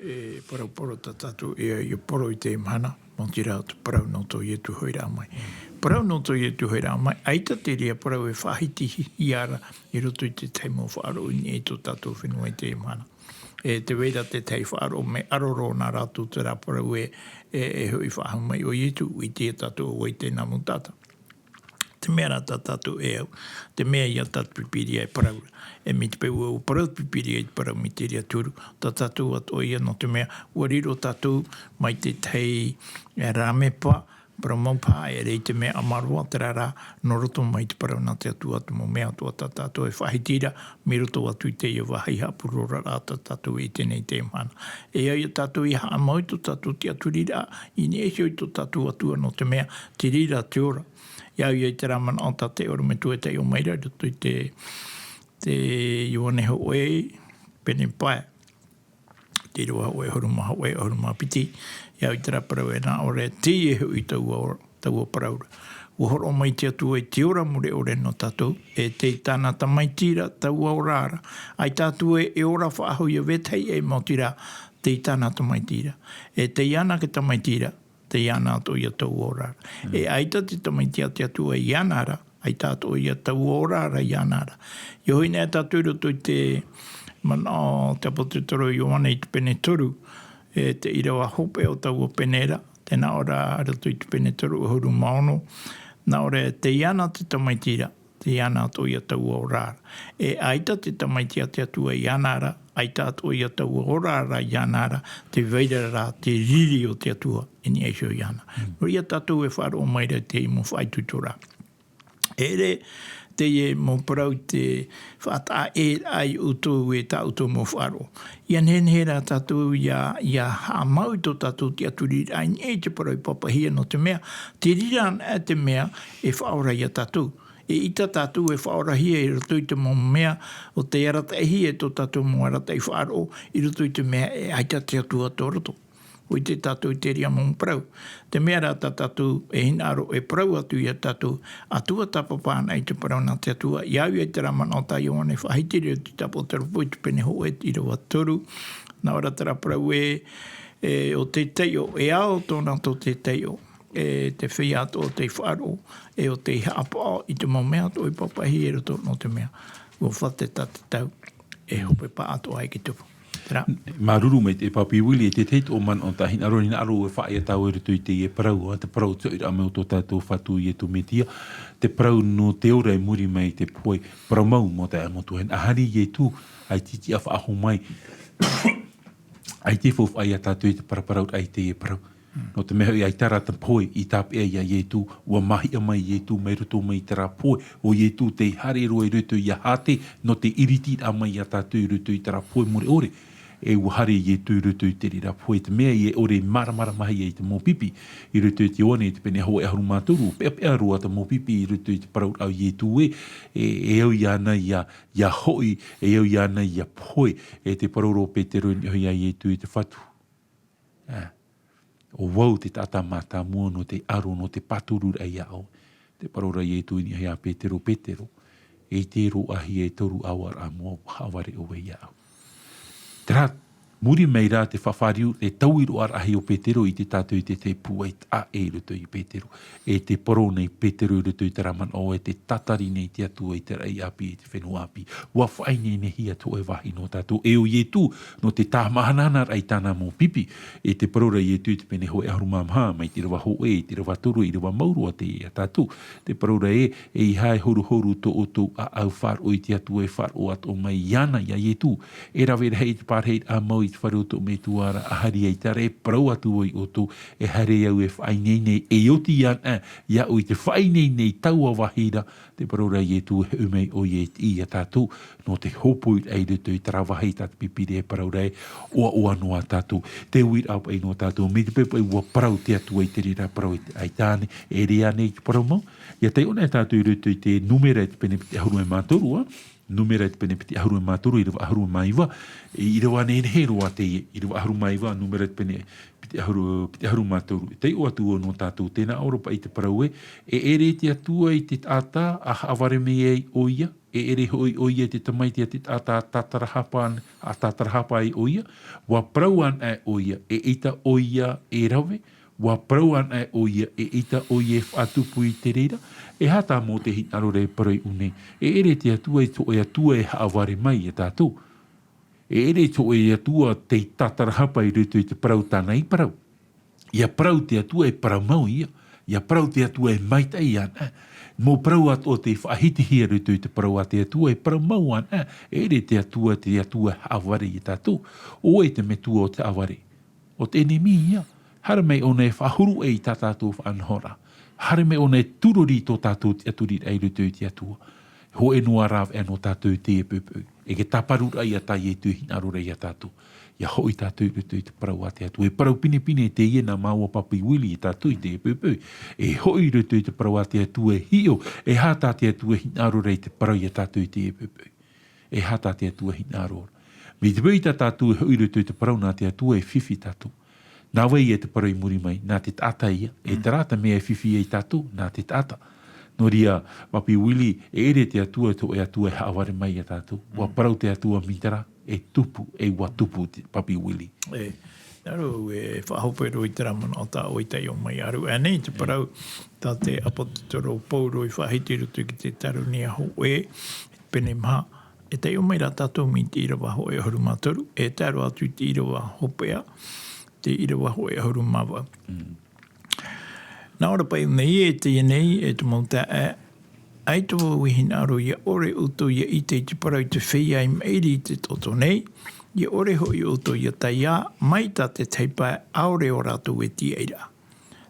e parau poro tā tātou, e, ʻia poro i te mahana, maoti rā te parau nō tō Ietu hoʻiraʻa mai. Parau nō tō Ietu hoʻiraʻa mai, ʻaita te reira parau e faʻahitihia ra i roto i te tahi mau faʻaroʻo i niʻa i tō tātou fenua i te mahana. E tē vai ra te tahi faʻaroʻo mea ʻaro roa nā rātou terā parau e, e, e hoʻi faʻahou mai ʻo Ietu, ʻite ia tātou ʻo vai tēnā mau taʻata. Te mea rā tā tātou e au, te mea ia tā te Pīpīria e parau ra. E mai te peu ʻua parau te Pīpīria i te parau mai te reira turu, tā tātou atoʻa ia nō te mea, ʻua riro tātou mai te tahi, e, rāmepa, parau mau paha, e ʻere i te mea ʻāmarō, terā rā, nō roto mai te parau nā te Atua te mau mea atoʻa tā tātou e faʻahiti ra, mai roto atu i teie vāhi haʻapurororaʻa tā tātou e ʻite nei i teie mahana. E au ia tātou ʻia haʻamau i tō tātou tiʻaturiraʻa, i niʻa iho i tō tātou Atua nō te mea, te reira te ora, ʻia au ia i terā manaʻo tā te ʻorometua e taiʻo mai ra, i roto i te, te Ioane hōʻē, pene pae, te ʻīrava hōʻē, ʻahuru mā hōʻē, ʻahuru mā piti, ʻia au i terā parau ē, nā ʻō ra, teie hoʻi taua ora, taua parau ra. ʻUa hōroʻa mai te Atua i te ora mure ʻore nō tātou, e tei tāna Tamaiti ra taua ora ra. ʻAita atu ē, e ora faʻahou ia vetahi ʻē, maoti rā, tei tāna Tamaiti ra. E tei iāna te Tamaiti ra, tei iāna atoʻa ia taua ora ra. E ʻaita te Tamaiti a te Atua iāna ra, ʻaita atoʻa ia taua ora ra iāna ra. ʻIa hoʻi nei tātou i roto i te manaʻo o te ʻāpōsetolo Ioane i te pene toru, e te ʻīrava hopeʻa o taua pene ra, tē nā ʻō ra i roto i te pene toru ʻahuru mā ono, nā ʻō ra, tei iāna te Tamaiti ra, tei iāna atoʻa ia taua ora ra. E ʻaita te Tamaiti a te Atua iāna ra, ʻaita atoʻa ia taua ora ra iāna ra, tē vai ra rā te riri o te Atua i niʻa iho iāna. Nō reira tātou e faʻaroʻo mai ra i te mau faʻaitoitoraʻa. E ʻere teie mau parau te faʻataʻa ʻē ai ʻoutou e tā ʻoutou mau faʻaroʻo. ʻIa nehenehe rā tātou ʻia, ʻia haʻamau i tō tātou tiʻaturiraʻa i niʻa i te parau i pāpaʻihia nō te mea, te reira anaʻe te mea e faʻaora ia tātou. E ʻita tātou e faʻaorahia i roto i te mau mea o tei arataʻihia e tō tātou mau arataʻi faʻaroʻo i roto i te mea e ʻaita te Atua tō roto. ʻUa ʻite tātou i te reira mau parau. Te mea rā tā tātou e hinaʻaro e parau atu ia tātou, ʻa tua tāpapa ana i te parau nā te Atua, ʻia au ia i terā manaʻo tā Ioane faʻahiti ra i te ʻĀpōsetolo Paula i te pene hōʻē, ʻīrava toru, nā ʻō ra terā parau ē, e, ʻo te taiʻo, e ao tōna tō te taiʻo, e te feiā atoʻa o tei faʻaroʻo, e ʻo tei haʻapaʻo i te mau mea atoʻa i pāpaʻihia i roto nō te mea, ʻua fatu tā te tau, e hopeʻa atoʻa ai te tupu. Terā. Māuruuru maitaʻi Papi Willie, e te tahi atoʻa manaʻo tā hinaʻaro, hinaʻaro e faʻaea tāua i roto i teie parau, ā, te parau o te hoʻiraʻa mai o tō tātou Fatu Iesu Mesia, te parau nō te ora i muri mai i te pohe, parau mau mau taeaʻe mau tuahine, ʻa haere Iesu, ʻaita e tiʻa faʻahou mai, ʻaita e faufaʻa ia tātou i te paraparau, ʻaita e parau. Nō te mea hoʻi, ʻaita rā te pohe i tāpeʻa iā Ietu, ʻua māhia mai Ietu mai roto mai i terā pohe. ʻO Ietu tei haere roa i roto iā Hāte, nō te iriti mai iā tātou i roto i terā pohe mure ʻore. E ʻua haere Ietu i roto i te reira pohe, te mea e ʻore māramarama ai te mau pipi. I roto i te Ioane, te pene hōʻē ʻahuru mā toru, peʻapeʻa roa te mau pipi i roto i te parau a Ietu ē, e, e au iāna ia, ia hoʻi, e au iāna ia pohe, e te parau ra ʻo Petero i niʻa iā Ietu i te Fatu. Ā, ʻo vau te taʻata mātāmua nō te aro, nō te pāturu raʻa iā ʻoe. Te parau ra Ietu i niʻa iā Petero, Petero, e te roaʻa e toru ʻaoraʻa mua, ʻua haʻavare ʻoe iāʻu. Terā, muri mai rā te faʻafāriu, te tauiroraʻa o Petero i te tātou i te, te pūai taʻa ʻē i roto i Petero. E te parau nei Petero i roto i terā manaʻo ē, tē tatari nei te Atua i te raʻi ʻāpī, i te fenua ʻāpī. ʻUa faʻaineinehia tō ʻoe vāhi nō tātou. E ʻo Ietu, nō te tāmāhanahana raʻa i tāna mau pipi. E te parau ra Ietu i te pene hōʻē ʻahuru mā maha, mai te ʻīrava hōʻē, i te ʻīrava toru, ʻīrava mau roa teie iā tātou. Te parau ra ē, ʻeiaha e horuhoru tō ʻoutou ʻāʻau faʻaroʻo i te Atua e faʻaroʻo atoʻa mai iāna, iā Ietu. E rave rahi i te parahiraʻa mau i te fare o tō metua ra, ʻa haere ʻaita rā e parau atu vau iā ʻoutou, e haere au e faʻaineinei, e oti iāna, iāʻu i te faʻaineinei taua vāhi ra, te parau ra Ietu e hoʻi mai ʻoia i te, iā tātou, nō te hōpoiraʻa i roto i terā vāhi tā te Pīpīria e parau ra ē, ʻoaʻoa noa tātou. Te uiraʻa paʻi nō tātou, mai te peu paʻi ʻua parau te Atua i te reira parau i te, ʻaita ānei, e ʻere ānei te parau mau. ʻIa taiʻo na tātou i roto i te Nūmera i te pene piti ʻahuru e mā toru, ā. Nūmera i te pene piti ʻahuru e mā toru, ʻīrava ʻahuru mā iva, e ʻīrava nehenehe roa teie, ʻīrava ʻahuru mā iva, Nūmera i te pene piti ʻahuru, piti ʻahuru mā toru. E taiʻo atu vau nō tātou, tē nā ʻō ra paʻi te parau ē, e ʻere te Atua i te taʻata, ʻa haʻavare mai ai ʻoia, e ʻere hoʻi ʻoia i te tamaiti a te taʻata, ʻa tātarahapa an-, ʻa tātarahapa ai ʻoia, ʻua parau anaʻe ʻoia, eʻita ʻoia e rave, ʻua parau anaʻe ʻoia, eʻita ʻoia e faʻatupu i te reira. E aha tā Mōte e hinaʻaro ra e parau i ʻō nei, e ʻere te Atua i tō ʻoe Atua e haʻavare mai iā tātou. E ʻere tō ʻoe Atua tei tātarahapa i roto i te parau tāna i parau. ʻIa parau te Atua e parau mau ïa. ʻIa parau te Atua e maitaʻi anaʻe. Mau parau atoʻa tei faʻahitihia i roto i te parau a te Atua e parau mau anaʻe. E ʻere te Atua, te Atua e haʻavare iā tātou. ʻO ʻoe te metua o te haʻavare. ʻO te ʻenemi ïa. Haere mai ʻōna e faʻahuru i tā tātou faʻanahoraʻa. Haere mai ʻōna e tūrori i tō tātou tiʻaturiraʻa i roto i te Atua. Hōʻē noa rāveʻa nō tātou i teie poʻipoʻi. E te tāparuraʻa ïa tā Ietu e hinaʻaro ra iā tātou. ʻIa hoʻi tātou i roto i te parau a te Atua. E parau pinepine teie nā māua Papi Willie iā tātou i teie poʻipoʻi. E hoʻi i roto i te parau a te Atua e hiʻo, e aha tā te Atua e hinaʻaro ra i te parau iā tātou i teie poʻipoʻi. E aha tā te Atua e hinaʻaro ra. Mai te peu tā tātou e hoʻi i roto i te parau nā te Atua e fifi tātou. Nā vai ïa te parau i muri mai, nā te taʻata ïa. E terā te mea e fifi ai tātou, nā te taʻata. Nō reira, Papi Willie, e ʻere te Atua, tō ʻoe Atua e haʻavare mai iā tātou. ʻUa parau te Atua mai terā, e tupu, e ʻua tupu te Papi Willie. E, nā reira, e faʻahope roa i terā manaʻo tā ʻoe i taiʻo mai, ʻaru ānei te parau, tā te ʻāpōsetolo Paulo i faʻahiti i roto i te Tēsalonia hōʻē, pene maha, e taiʻo mai rā tātou mai te ʻīrava hōʻē ʻahuru mā toru, e tae roa atu i te ʻīrava hopeʻa, te ʻīrava hōʻē ʻahuru mā vaʻu. Nā ʻō ra paʻi nei ē, teie nei, e te mau taeaʻe, ʻaita vau e hinaʻaro ʻia ʻore ʻoutou ʻia ʻite i te parau i te feiā i maʻiri i te taoto nei, ʻia ʻore hoʻi ʻoutou ʻia taiā, mai tā te tahi pae ʻaore ō rātou e tīaʻi ra.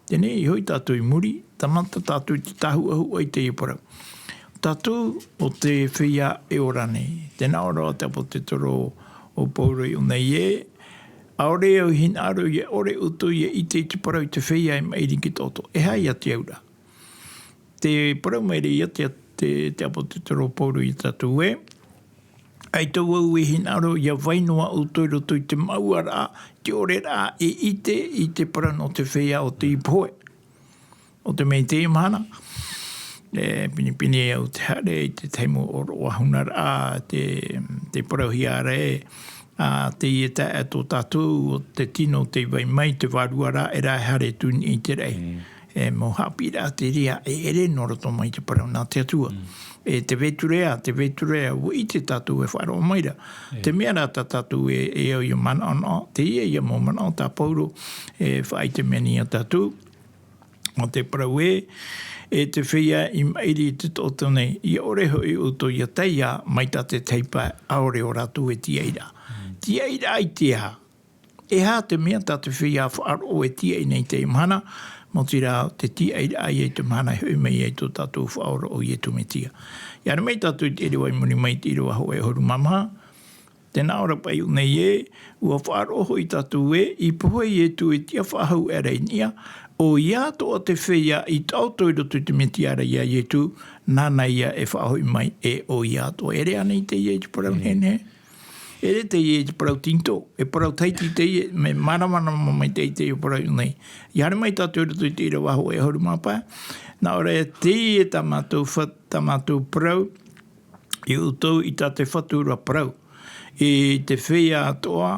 Teie nei hoʻi tātou i muri, tāmata tātou i te tāhuʻahuʻa i teie parau. Tātou ʻo te feiā e ora nei. Tē nā ʻō ra te ʻāpōsetolo ʻo Paulo i ʻō nei ē, ʻaore au e hinaʻaro ʻia ʻore ʻoutou ʻia ʻite i te parau i te feiā i maʻiri i te taoto. E aha ïa te auraʻa. Tē parau mai ra ïa te, te, te ʻāpōsetolo Paulo iā tātou ē, ʻaita vau e hinaʻaro ʻia vai noa ʻoutou i roto i te mouʻaraʻa, te ʻoreraʻa e ʻite i te parau nō te feiā o teie pohe. ʻO te mea i teie mahana, e, pinepine au te haere i te tahi mau ʻōroʻa hunaraʻa, te, te parauhia ra ē, ā, teie taeaʻe tō tātou, ʻo te tino tei vai mai, te vārua rā, e rā e haere atu i te raʻi. E mau haʻapiʻiraʻa te reira e ʻere nō roto mai te parau nā te Atua. E te Beturea, te Beturea, ʻua ʻite tātou e faʻaroʻo mai ra. Te mea rā tā tātou e, e au ʻia manaʻonaʻo, teie ïa mau manaʻo tā Paulo, e faʻaʻite mai nei iā tātou. ʻO te parau ē, e te feiā i maʻiri i te taoto nei, ʻia ʻore hoʻi ʻoutou ʻia taiā, mai tā te tahi pae ʻaore ō rātou e tīaʻi ra. Tīaʻi ra i te aha? E aha te mea tā te feiā faʻaroʻo e tīaʻi nei i teie mahana, maoti rā te tīaʻiraʻa ia i te mahana e hoʻi mai ai tō tātou Faʻaora ʻo Iesu Mesia. ʻIa haere mai tātou i te ʻīrava i muri mai, te ʻīrava hōʻē ʻahuru mā maha. Tē nā ʻō ra paʻi nei ē, ʻua faʻaroʻo hoʻi tātou ē, i pohe Iesu e tiʻa faʻahou aʻera i niʻa, ʻoia atoʻa te feiā i taʻoto i roto i te Mesia ra ia Iesu, nāna ia e faʻahoʻi mai, e ʻoia atoʻa. E ʻere ānei teie i te parau nehenehe? E ʻere teie i te parau Tinitō, e parau Tahiti teie, mea māramarama maitaʻi teie parau nei. ʻIa haere mai tātou i roto i te ʻīrava hōʻē ʻahuru mā pae, nā ʻō ra ē, teie tā mātou fa-, tā mātou parau, ia ʻoutou i tā te Fatu ra parau. I te feiā atoʻa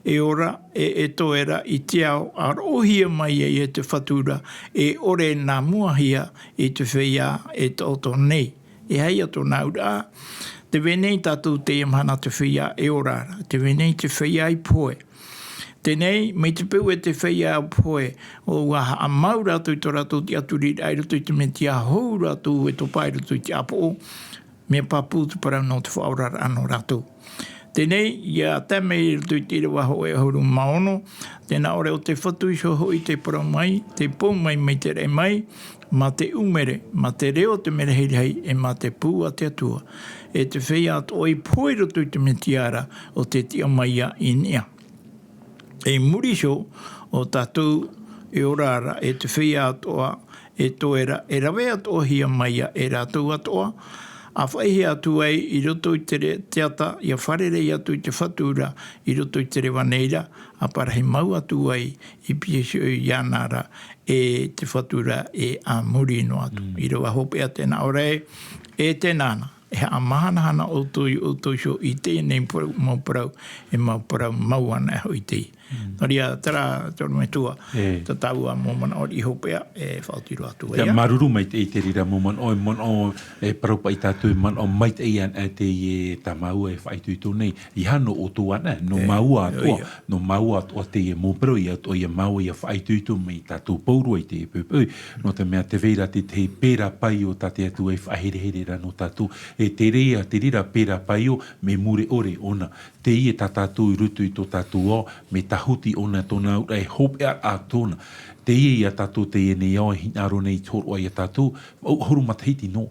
e ora, e, e toe ra i te ao, ʻa roʻohia mai ai e te Fatu ra, e ʻore nā muahia i te feiā e taʻoto nei. E aha ia tōna auraʻa? Tē vai nei tātou i teie mahana te feiā e ora ra, tē vai nei te feiā i pohe. Teie nei, mai te peu e te feiā i pohe, ʻua haʻamau rātou i tō rātou tiʻaturiraʻa i roto i te Mesia, hou rātou e topa i roto i te ʻāpoʻo, mea pāpū te parau nō te faʻaoraraʻa nō rātou. Teie nei, ʻia tae mai i roto i te ʻīrava hōʻē ʻahuru mā ono, tē nā ʻō ra ē, ʻo te Fatu iho hoʻi tē parau mai, tē pou mai, mai te raʻi mai, mā te ʻumere, mā te reo o te mea rahirahi, e mā te pū a te Atua. E te feiā atoʻa i pohe i roto i te Mesia ra, ʻo tē tiʻa mai ïa i niʻa. I muri iho, ʻo tātou e ora ra, e te feiā atoʻa e toe ra, e rave atoʻahia mai ïa e rātou atoʻa, ʻa faʻaʻitehia atu ai i roto i te re-, te ata, ʻia fārerei atu i te Fatu ra i roto i te reva nei ra, ʻa parahi mau atu ai i pīhaʻi iāna ra, e te Fatu ra e a muri noa atu. Mm. ʻĪrava hopeʻa tē nā ʻō ra ē, e tē nānā, e haʻamahanahana ʻoutou ia ʻoutou iho i teie nei parau, mau parau, e mau parau mau anaʻe hoʻi teie. Mm. Nō reira, terā, te ʻorometua, e, tā tāua mau manaʻo riʻi hopeʻa, e faʻaoti roa atu. Ia, ïa, māuruuru maitaʻi i te reira mau manaʻo, e manaʻo, e parau paʻi tātou, e manaʻo maitaʻi anaʻe teie tā māua e faʻaitoito nei. ʻEiaha nō ʻoutou anaʻe, nō, e, māua atoʻa, ʻoia, nō māua atoʻa teie mau parau, ʻia atoʻa ia māua ʻia faʻaitoito mai tātou pauroa i teie poʻipoʻi. Nō te mea tē vai ra te tahi pērā paio tā te Atua e faʻaherehere ra nō tātou. E te reira, te reira pērā paio, mea mure ʻore ʻōna. Teie tā tātou i roto i tō tātou ao, mea tāhuti ʻōna, tōna auraʻa e hopeʻa atoʻa ʻōna. Teie ia tātou teie nei ao e hinaʻaro nei i te hōroʻa ia tātou, vaʻu ʻahuru matahiti noa.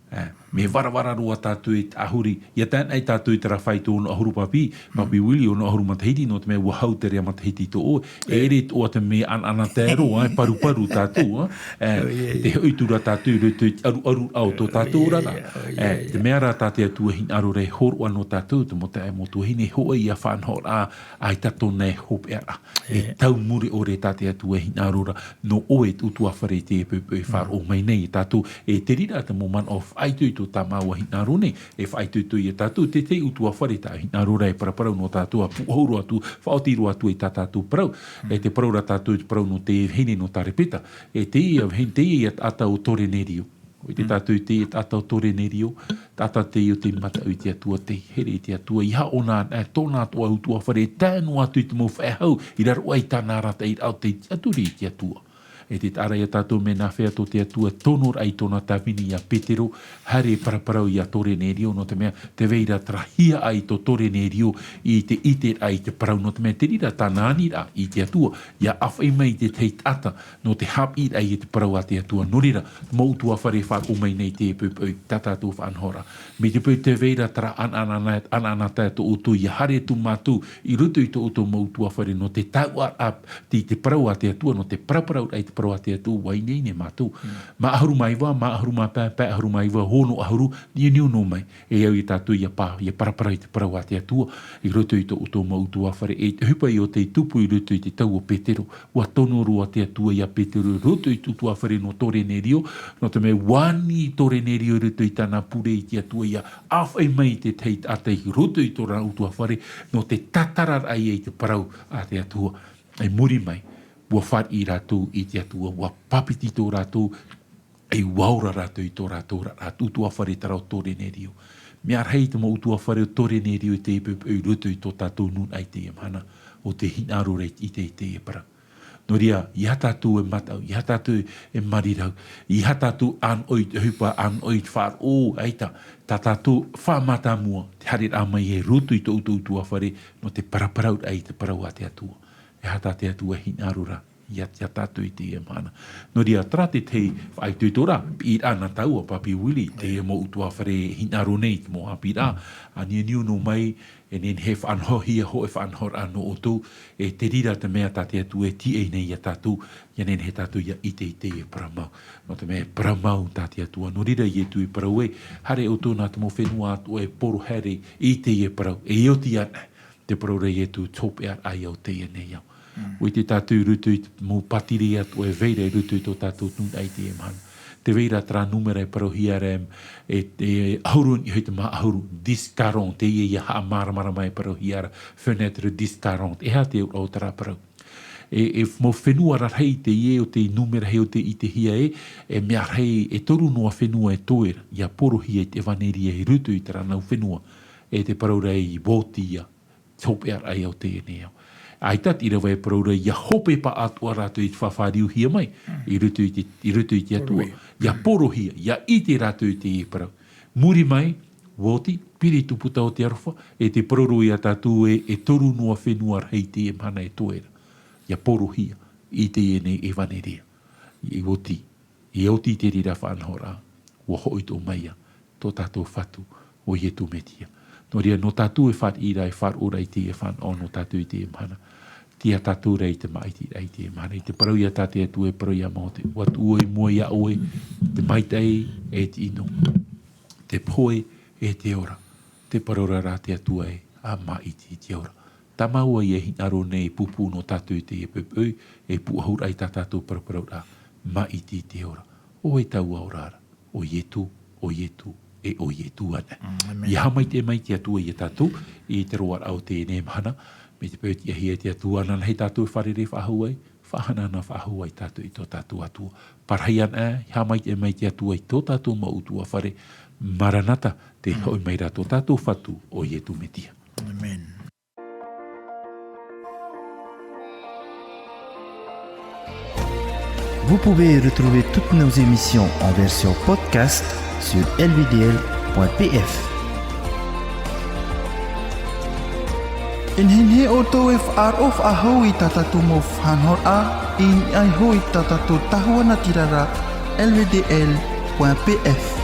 E, mea varavara roa tātou e tāhuri, ʻia tae anaʻe tātou i terā faito ono ʻahuru papi, papi Willie, ono ʻahuru matahiti, nō te mea ʻua hau te reira matahiti tō ʻoe, e, e ʻere atoʻa te mea anaanatae roa, e paruparu tātou, e, e, ʻoia, ʻoia, te hoʻi atu ra tātou i roto i te ʻaruʻaruraʻa o tō tātou oraraʻa. ʻOia, ʻoia, e, ʻoia, te mea rā tā te Atua e hinaʻaro ra e hōroʻa nō tātou, te mau taeaʻe, mau tuahine, e hōʻē ia faʻanahoraʻa, ʻaita tōna e hopeʻa ra. E, e tau mure ʻore tā te Atua e hinaʻaro ra nō ʻoe, te ʻutuāfare i teie poʻipoʻi e faʻaroʻo mai nei ia tātou. E te reira te mau manaʻo faʻaitoito tā māua e hinaʻaro nei, e faʻaitoito ia tātou, te, te ʻutuāfare tā e hinaʻaro ra e paraparau nō tātou, ʻa pūʻohu roa atu, faʻaoti roa atu i tā tātou parau. E te parau ra tātou, te parau nō te vahine nō Tarepeta. E teie vahine, teie ia taʻata ʻo Torenerio. ʻUa ʻite tātou i te taʻata ʻo Torenerio, taʻata teie ʻo tei mataʻu i te Atua, tei here i te Atua, ʻeiaha ʻōna, e, tōna atoʻa ʻutuāfare, e tae noa atu i te mau faʻehau, i raro aʻe i tāna arataʻiraʻa ʻo tei tiʻaturi i te Atua. E te taʻa ra ia tātou, mea nāfea tō te Atua tonoraʻa i tōna tāvini ia Petero, haere e paraparau ia Torenerio, nō te mea, tē vai ra terā hiaʻai tō Torenerio i te ʻiteraʻa i te parau, nō te mea, te reira tāna aniraʻa i te Atua, ʻia ʻāfaʻi mai i te tahi taʻata, nō te haʻapiʻiraʻa i te parau a te Atua. Nō reira, mau ʻutuāfare e faʻaroʻo mai nei i teie poʻipoʻi tā tātou faʻanahoraʻa. Mai te peu tē vai ra terā anaana, anaanatae tō ʻoutou, ʻia haere atu mātou i roto i tō ʻoutou mau ʻutuāfare nō te taoʻaraʻa i te parau a te Atua, nō te paraparauraʻa i te parau a te Atua, ʻua ineine mātou. Mm. Mā ʻahuru mā iva, mā ʻahuru mā pae, pae ʻahuru mā iva, ono ʻahuru, niuniu noa mai. E au ia tātou ʻia pa-, ʻia paraparau i te parau a te Atua, i roto i tō ʻoutou mau ʻutuāfare, e te ʻohipa ïa ʻo tei tupu i roto i te tau o Petero, ʻua tono roa te Atua ia Petero, i roto i te ʻutuāfare nō Torenerio, nō te mea ʻua ani Torenerio i roto i tāna pure i te Atua ʻia ʻāfaʻi mai i te tahi taʻata i roto i tōna ʻutuāfare, nō te tātararaʻa ïa i te parau a te Atua. I muri mai, ʻua fāriʻi rātou i te Atua, ʻua pāpetito rātou, ʻe ʻua ora rātou i tō rātou oraraʻa, ʻutuāfare terā ʻo Torenerio. Mea rahi te mau ʻutuāfare ʻo Torenerio i teie poʻipoʻi i roto i tō tātou nūnaʻa i teie mahana, ʻo tē hinaʻaro ra i te, i te, i teie parau. Nō reira, ʻeiaha tātou e mataʻu, ʻeiaha tātou e mārirau, ʻeiaha tātou ʻānoʻi i te ʻohipa, ʻānoʻi i te faʻaroʻo, ʻaita, tā tātou faʻamātāmua, te haereraʻa mai i roto i tō ʻoutou ʻutuāfare, nō te paraparauraʻa i te parau a te Atua. E aha tā te Atua e hinaʻaro ra iā, iā tātou i teie mahana. Nō reira, terā te tahi faʻaitoito ra, piʻiraʻa nā tāua, Papi Willie, teie mau ʻutuāfare e hinaʻaro nei i te mau haʻapiʻiraʻa, ʻa niuniu noa mai, e nehenehe e faʻanahohia hōʻē faʻanahoraʻa nō ʻoutou, e te reira te mea tā te Atua e tīaʻi nei iā tātou, ʻia nehenehe tātou ʻia ʻite i teie parau mau. Nō te mea e parau mau tā te Atua. Nō reira Ietu e parau ē, haere ʻoutou nā te mau fenua atoʻa e poro haere i teie parau, e oti ana te parau ra Ietu, te hopeʻa raʻa o teie nei ao. Mm. ʻUa ʻite tātou i roto i te mau pātireia atoʻa e vai ra i roto i tō tātou nūnaʻa i teie mahana. Tē vai ra terā nūmera e parauhia ra e, e, e ʻahuru i niʻa i te maha ʻahuru, dix quarante, teie ïa haʻamāramarama e parauhia ra, fenêtre dix quarante. E aha te auraʻa o terā parau? E, e mau fenua rarahi teie o te nūmera hei o tē ʻitehia ē, e mea rahi e toru noa fenua e toe ra, ʻia porohia i te ʻevaneria i roto i terā nau fenua, e te parau ra i Voti ïa, te hopeʻa raʻa o teie nei ao. ʻAita te ʻīrava e parau ra ʻia hopeʻa atoʻa rātou i te faʻafāriuhia mai, i roto i te, i roto i te Atua. Porohia. ʻIa porohia, ʻia ʻite rātou i teie parau. Muri mai, Voti, Piriti Puta o te Aroha, e te parau ra iā tātou ē, e toru noa fenua rahi teie mahana e toe ra. ʻIa porohia, i teie nei ʻevaneria. I Voti, e oti i te reira faʻanahoraʻa, ʻua hoʻi atoʻa mai ïa, tō tātou Fatu, ʻo Ietu Metia. Nō reira, nō tātou e fāriʻi ra, e faʻaroʻo ra i teie fānaʻo nō tātou i teie mahana. Tiʻa tātou ra i te māʻitiraʻa i teie mahana. I te parau ïa tā te Atua e parau iā Mōte, ʻUa tuʻu i mua iā ʻoe te maitaʻi e te ʻino, te pohe e te ora. Te parau ra rā te Atua ē, ʻa māʻiti i te ora. Tā māua ïa e hinaʻaro nei e pūpū nō tātou i teie poʻipoʻi, e pūʻohu ra i tā tātou paraparauraʻa, māʻiti i te ora. ʻO vai taua ora ra? ʻO Ietu, ʻo Ietu, e ʻo Ietu anaʻe. Mm, amen. ʻIa haʻamaitaʻi mai te Atua iā tātou, i te roaraʻa o teie mahana, mai te peu e tiʻahia e te Atua, ʻanaʻanahia tātou e fārerei faʻahou ai, faʻahanahanahia faʻahou ai tātou i tō tātou Atua. Parahi anaʻe, ʻia haʻamaitaʻi mai te Atua i tō tātou mau ʻutuāfare, Maranata, tē hoʻi mai ra tō tātou Fatu, ʻo Ietu Metia. Amen. Vous pouvez retrouver toutes nos émissions en version podcast sur L V D L point P F. E nehenehe ʻoutou e faʻaroʻo faʻahou i tā tātou mau faʻanahoraʻa, i niʻa iho i tā tātou tahua natirara, L V D L point P F.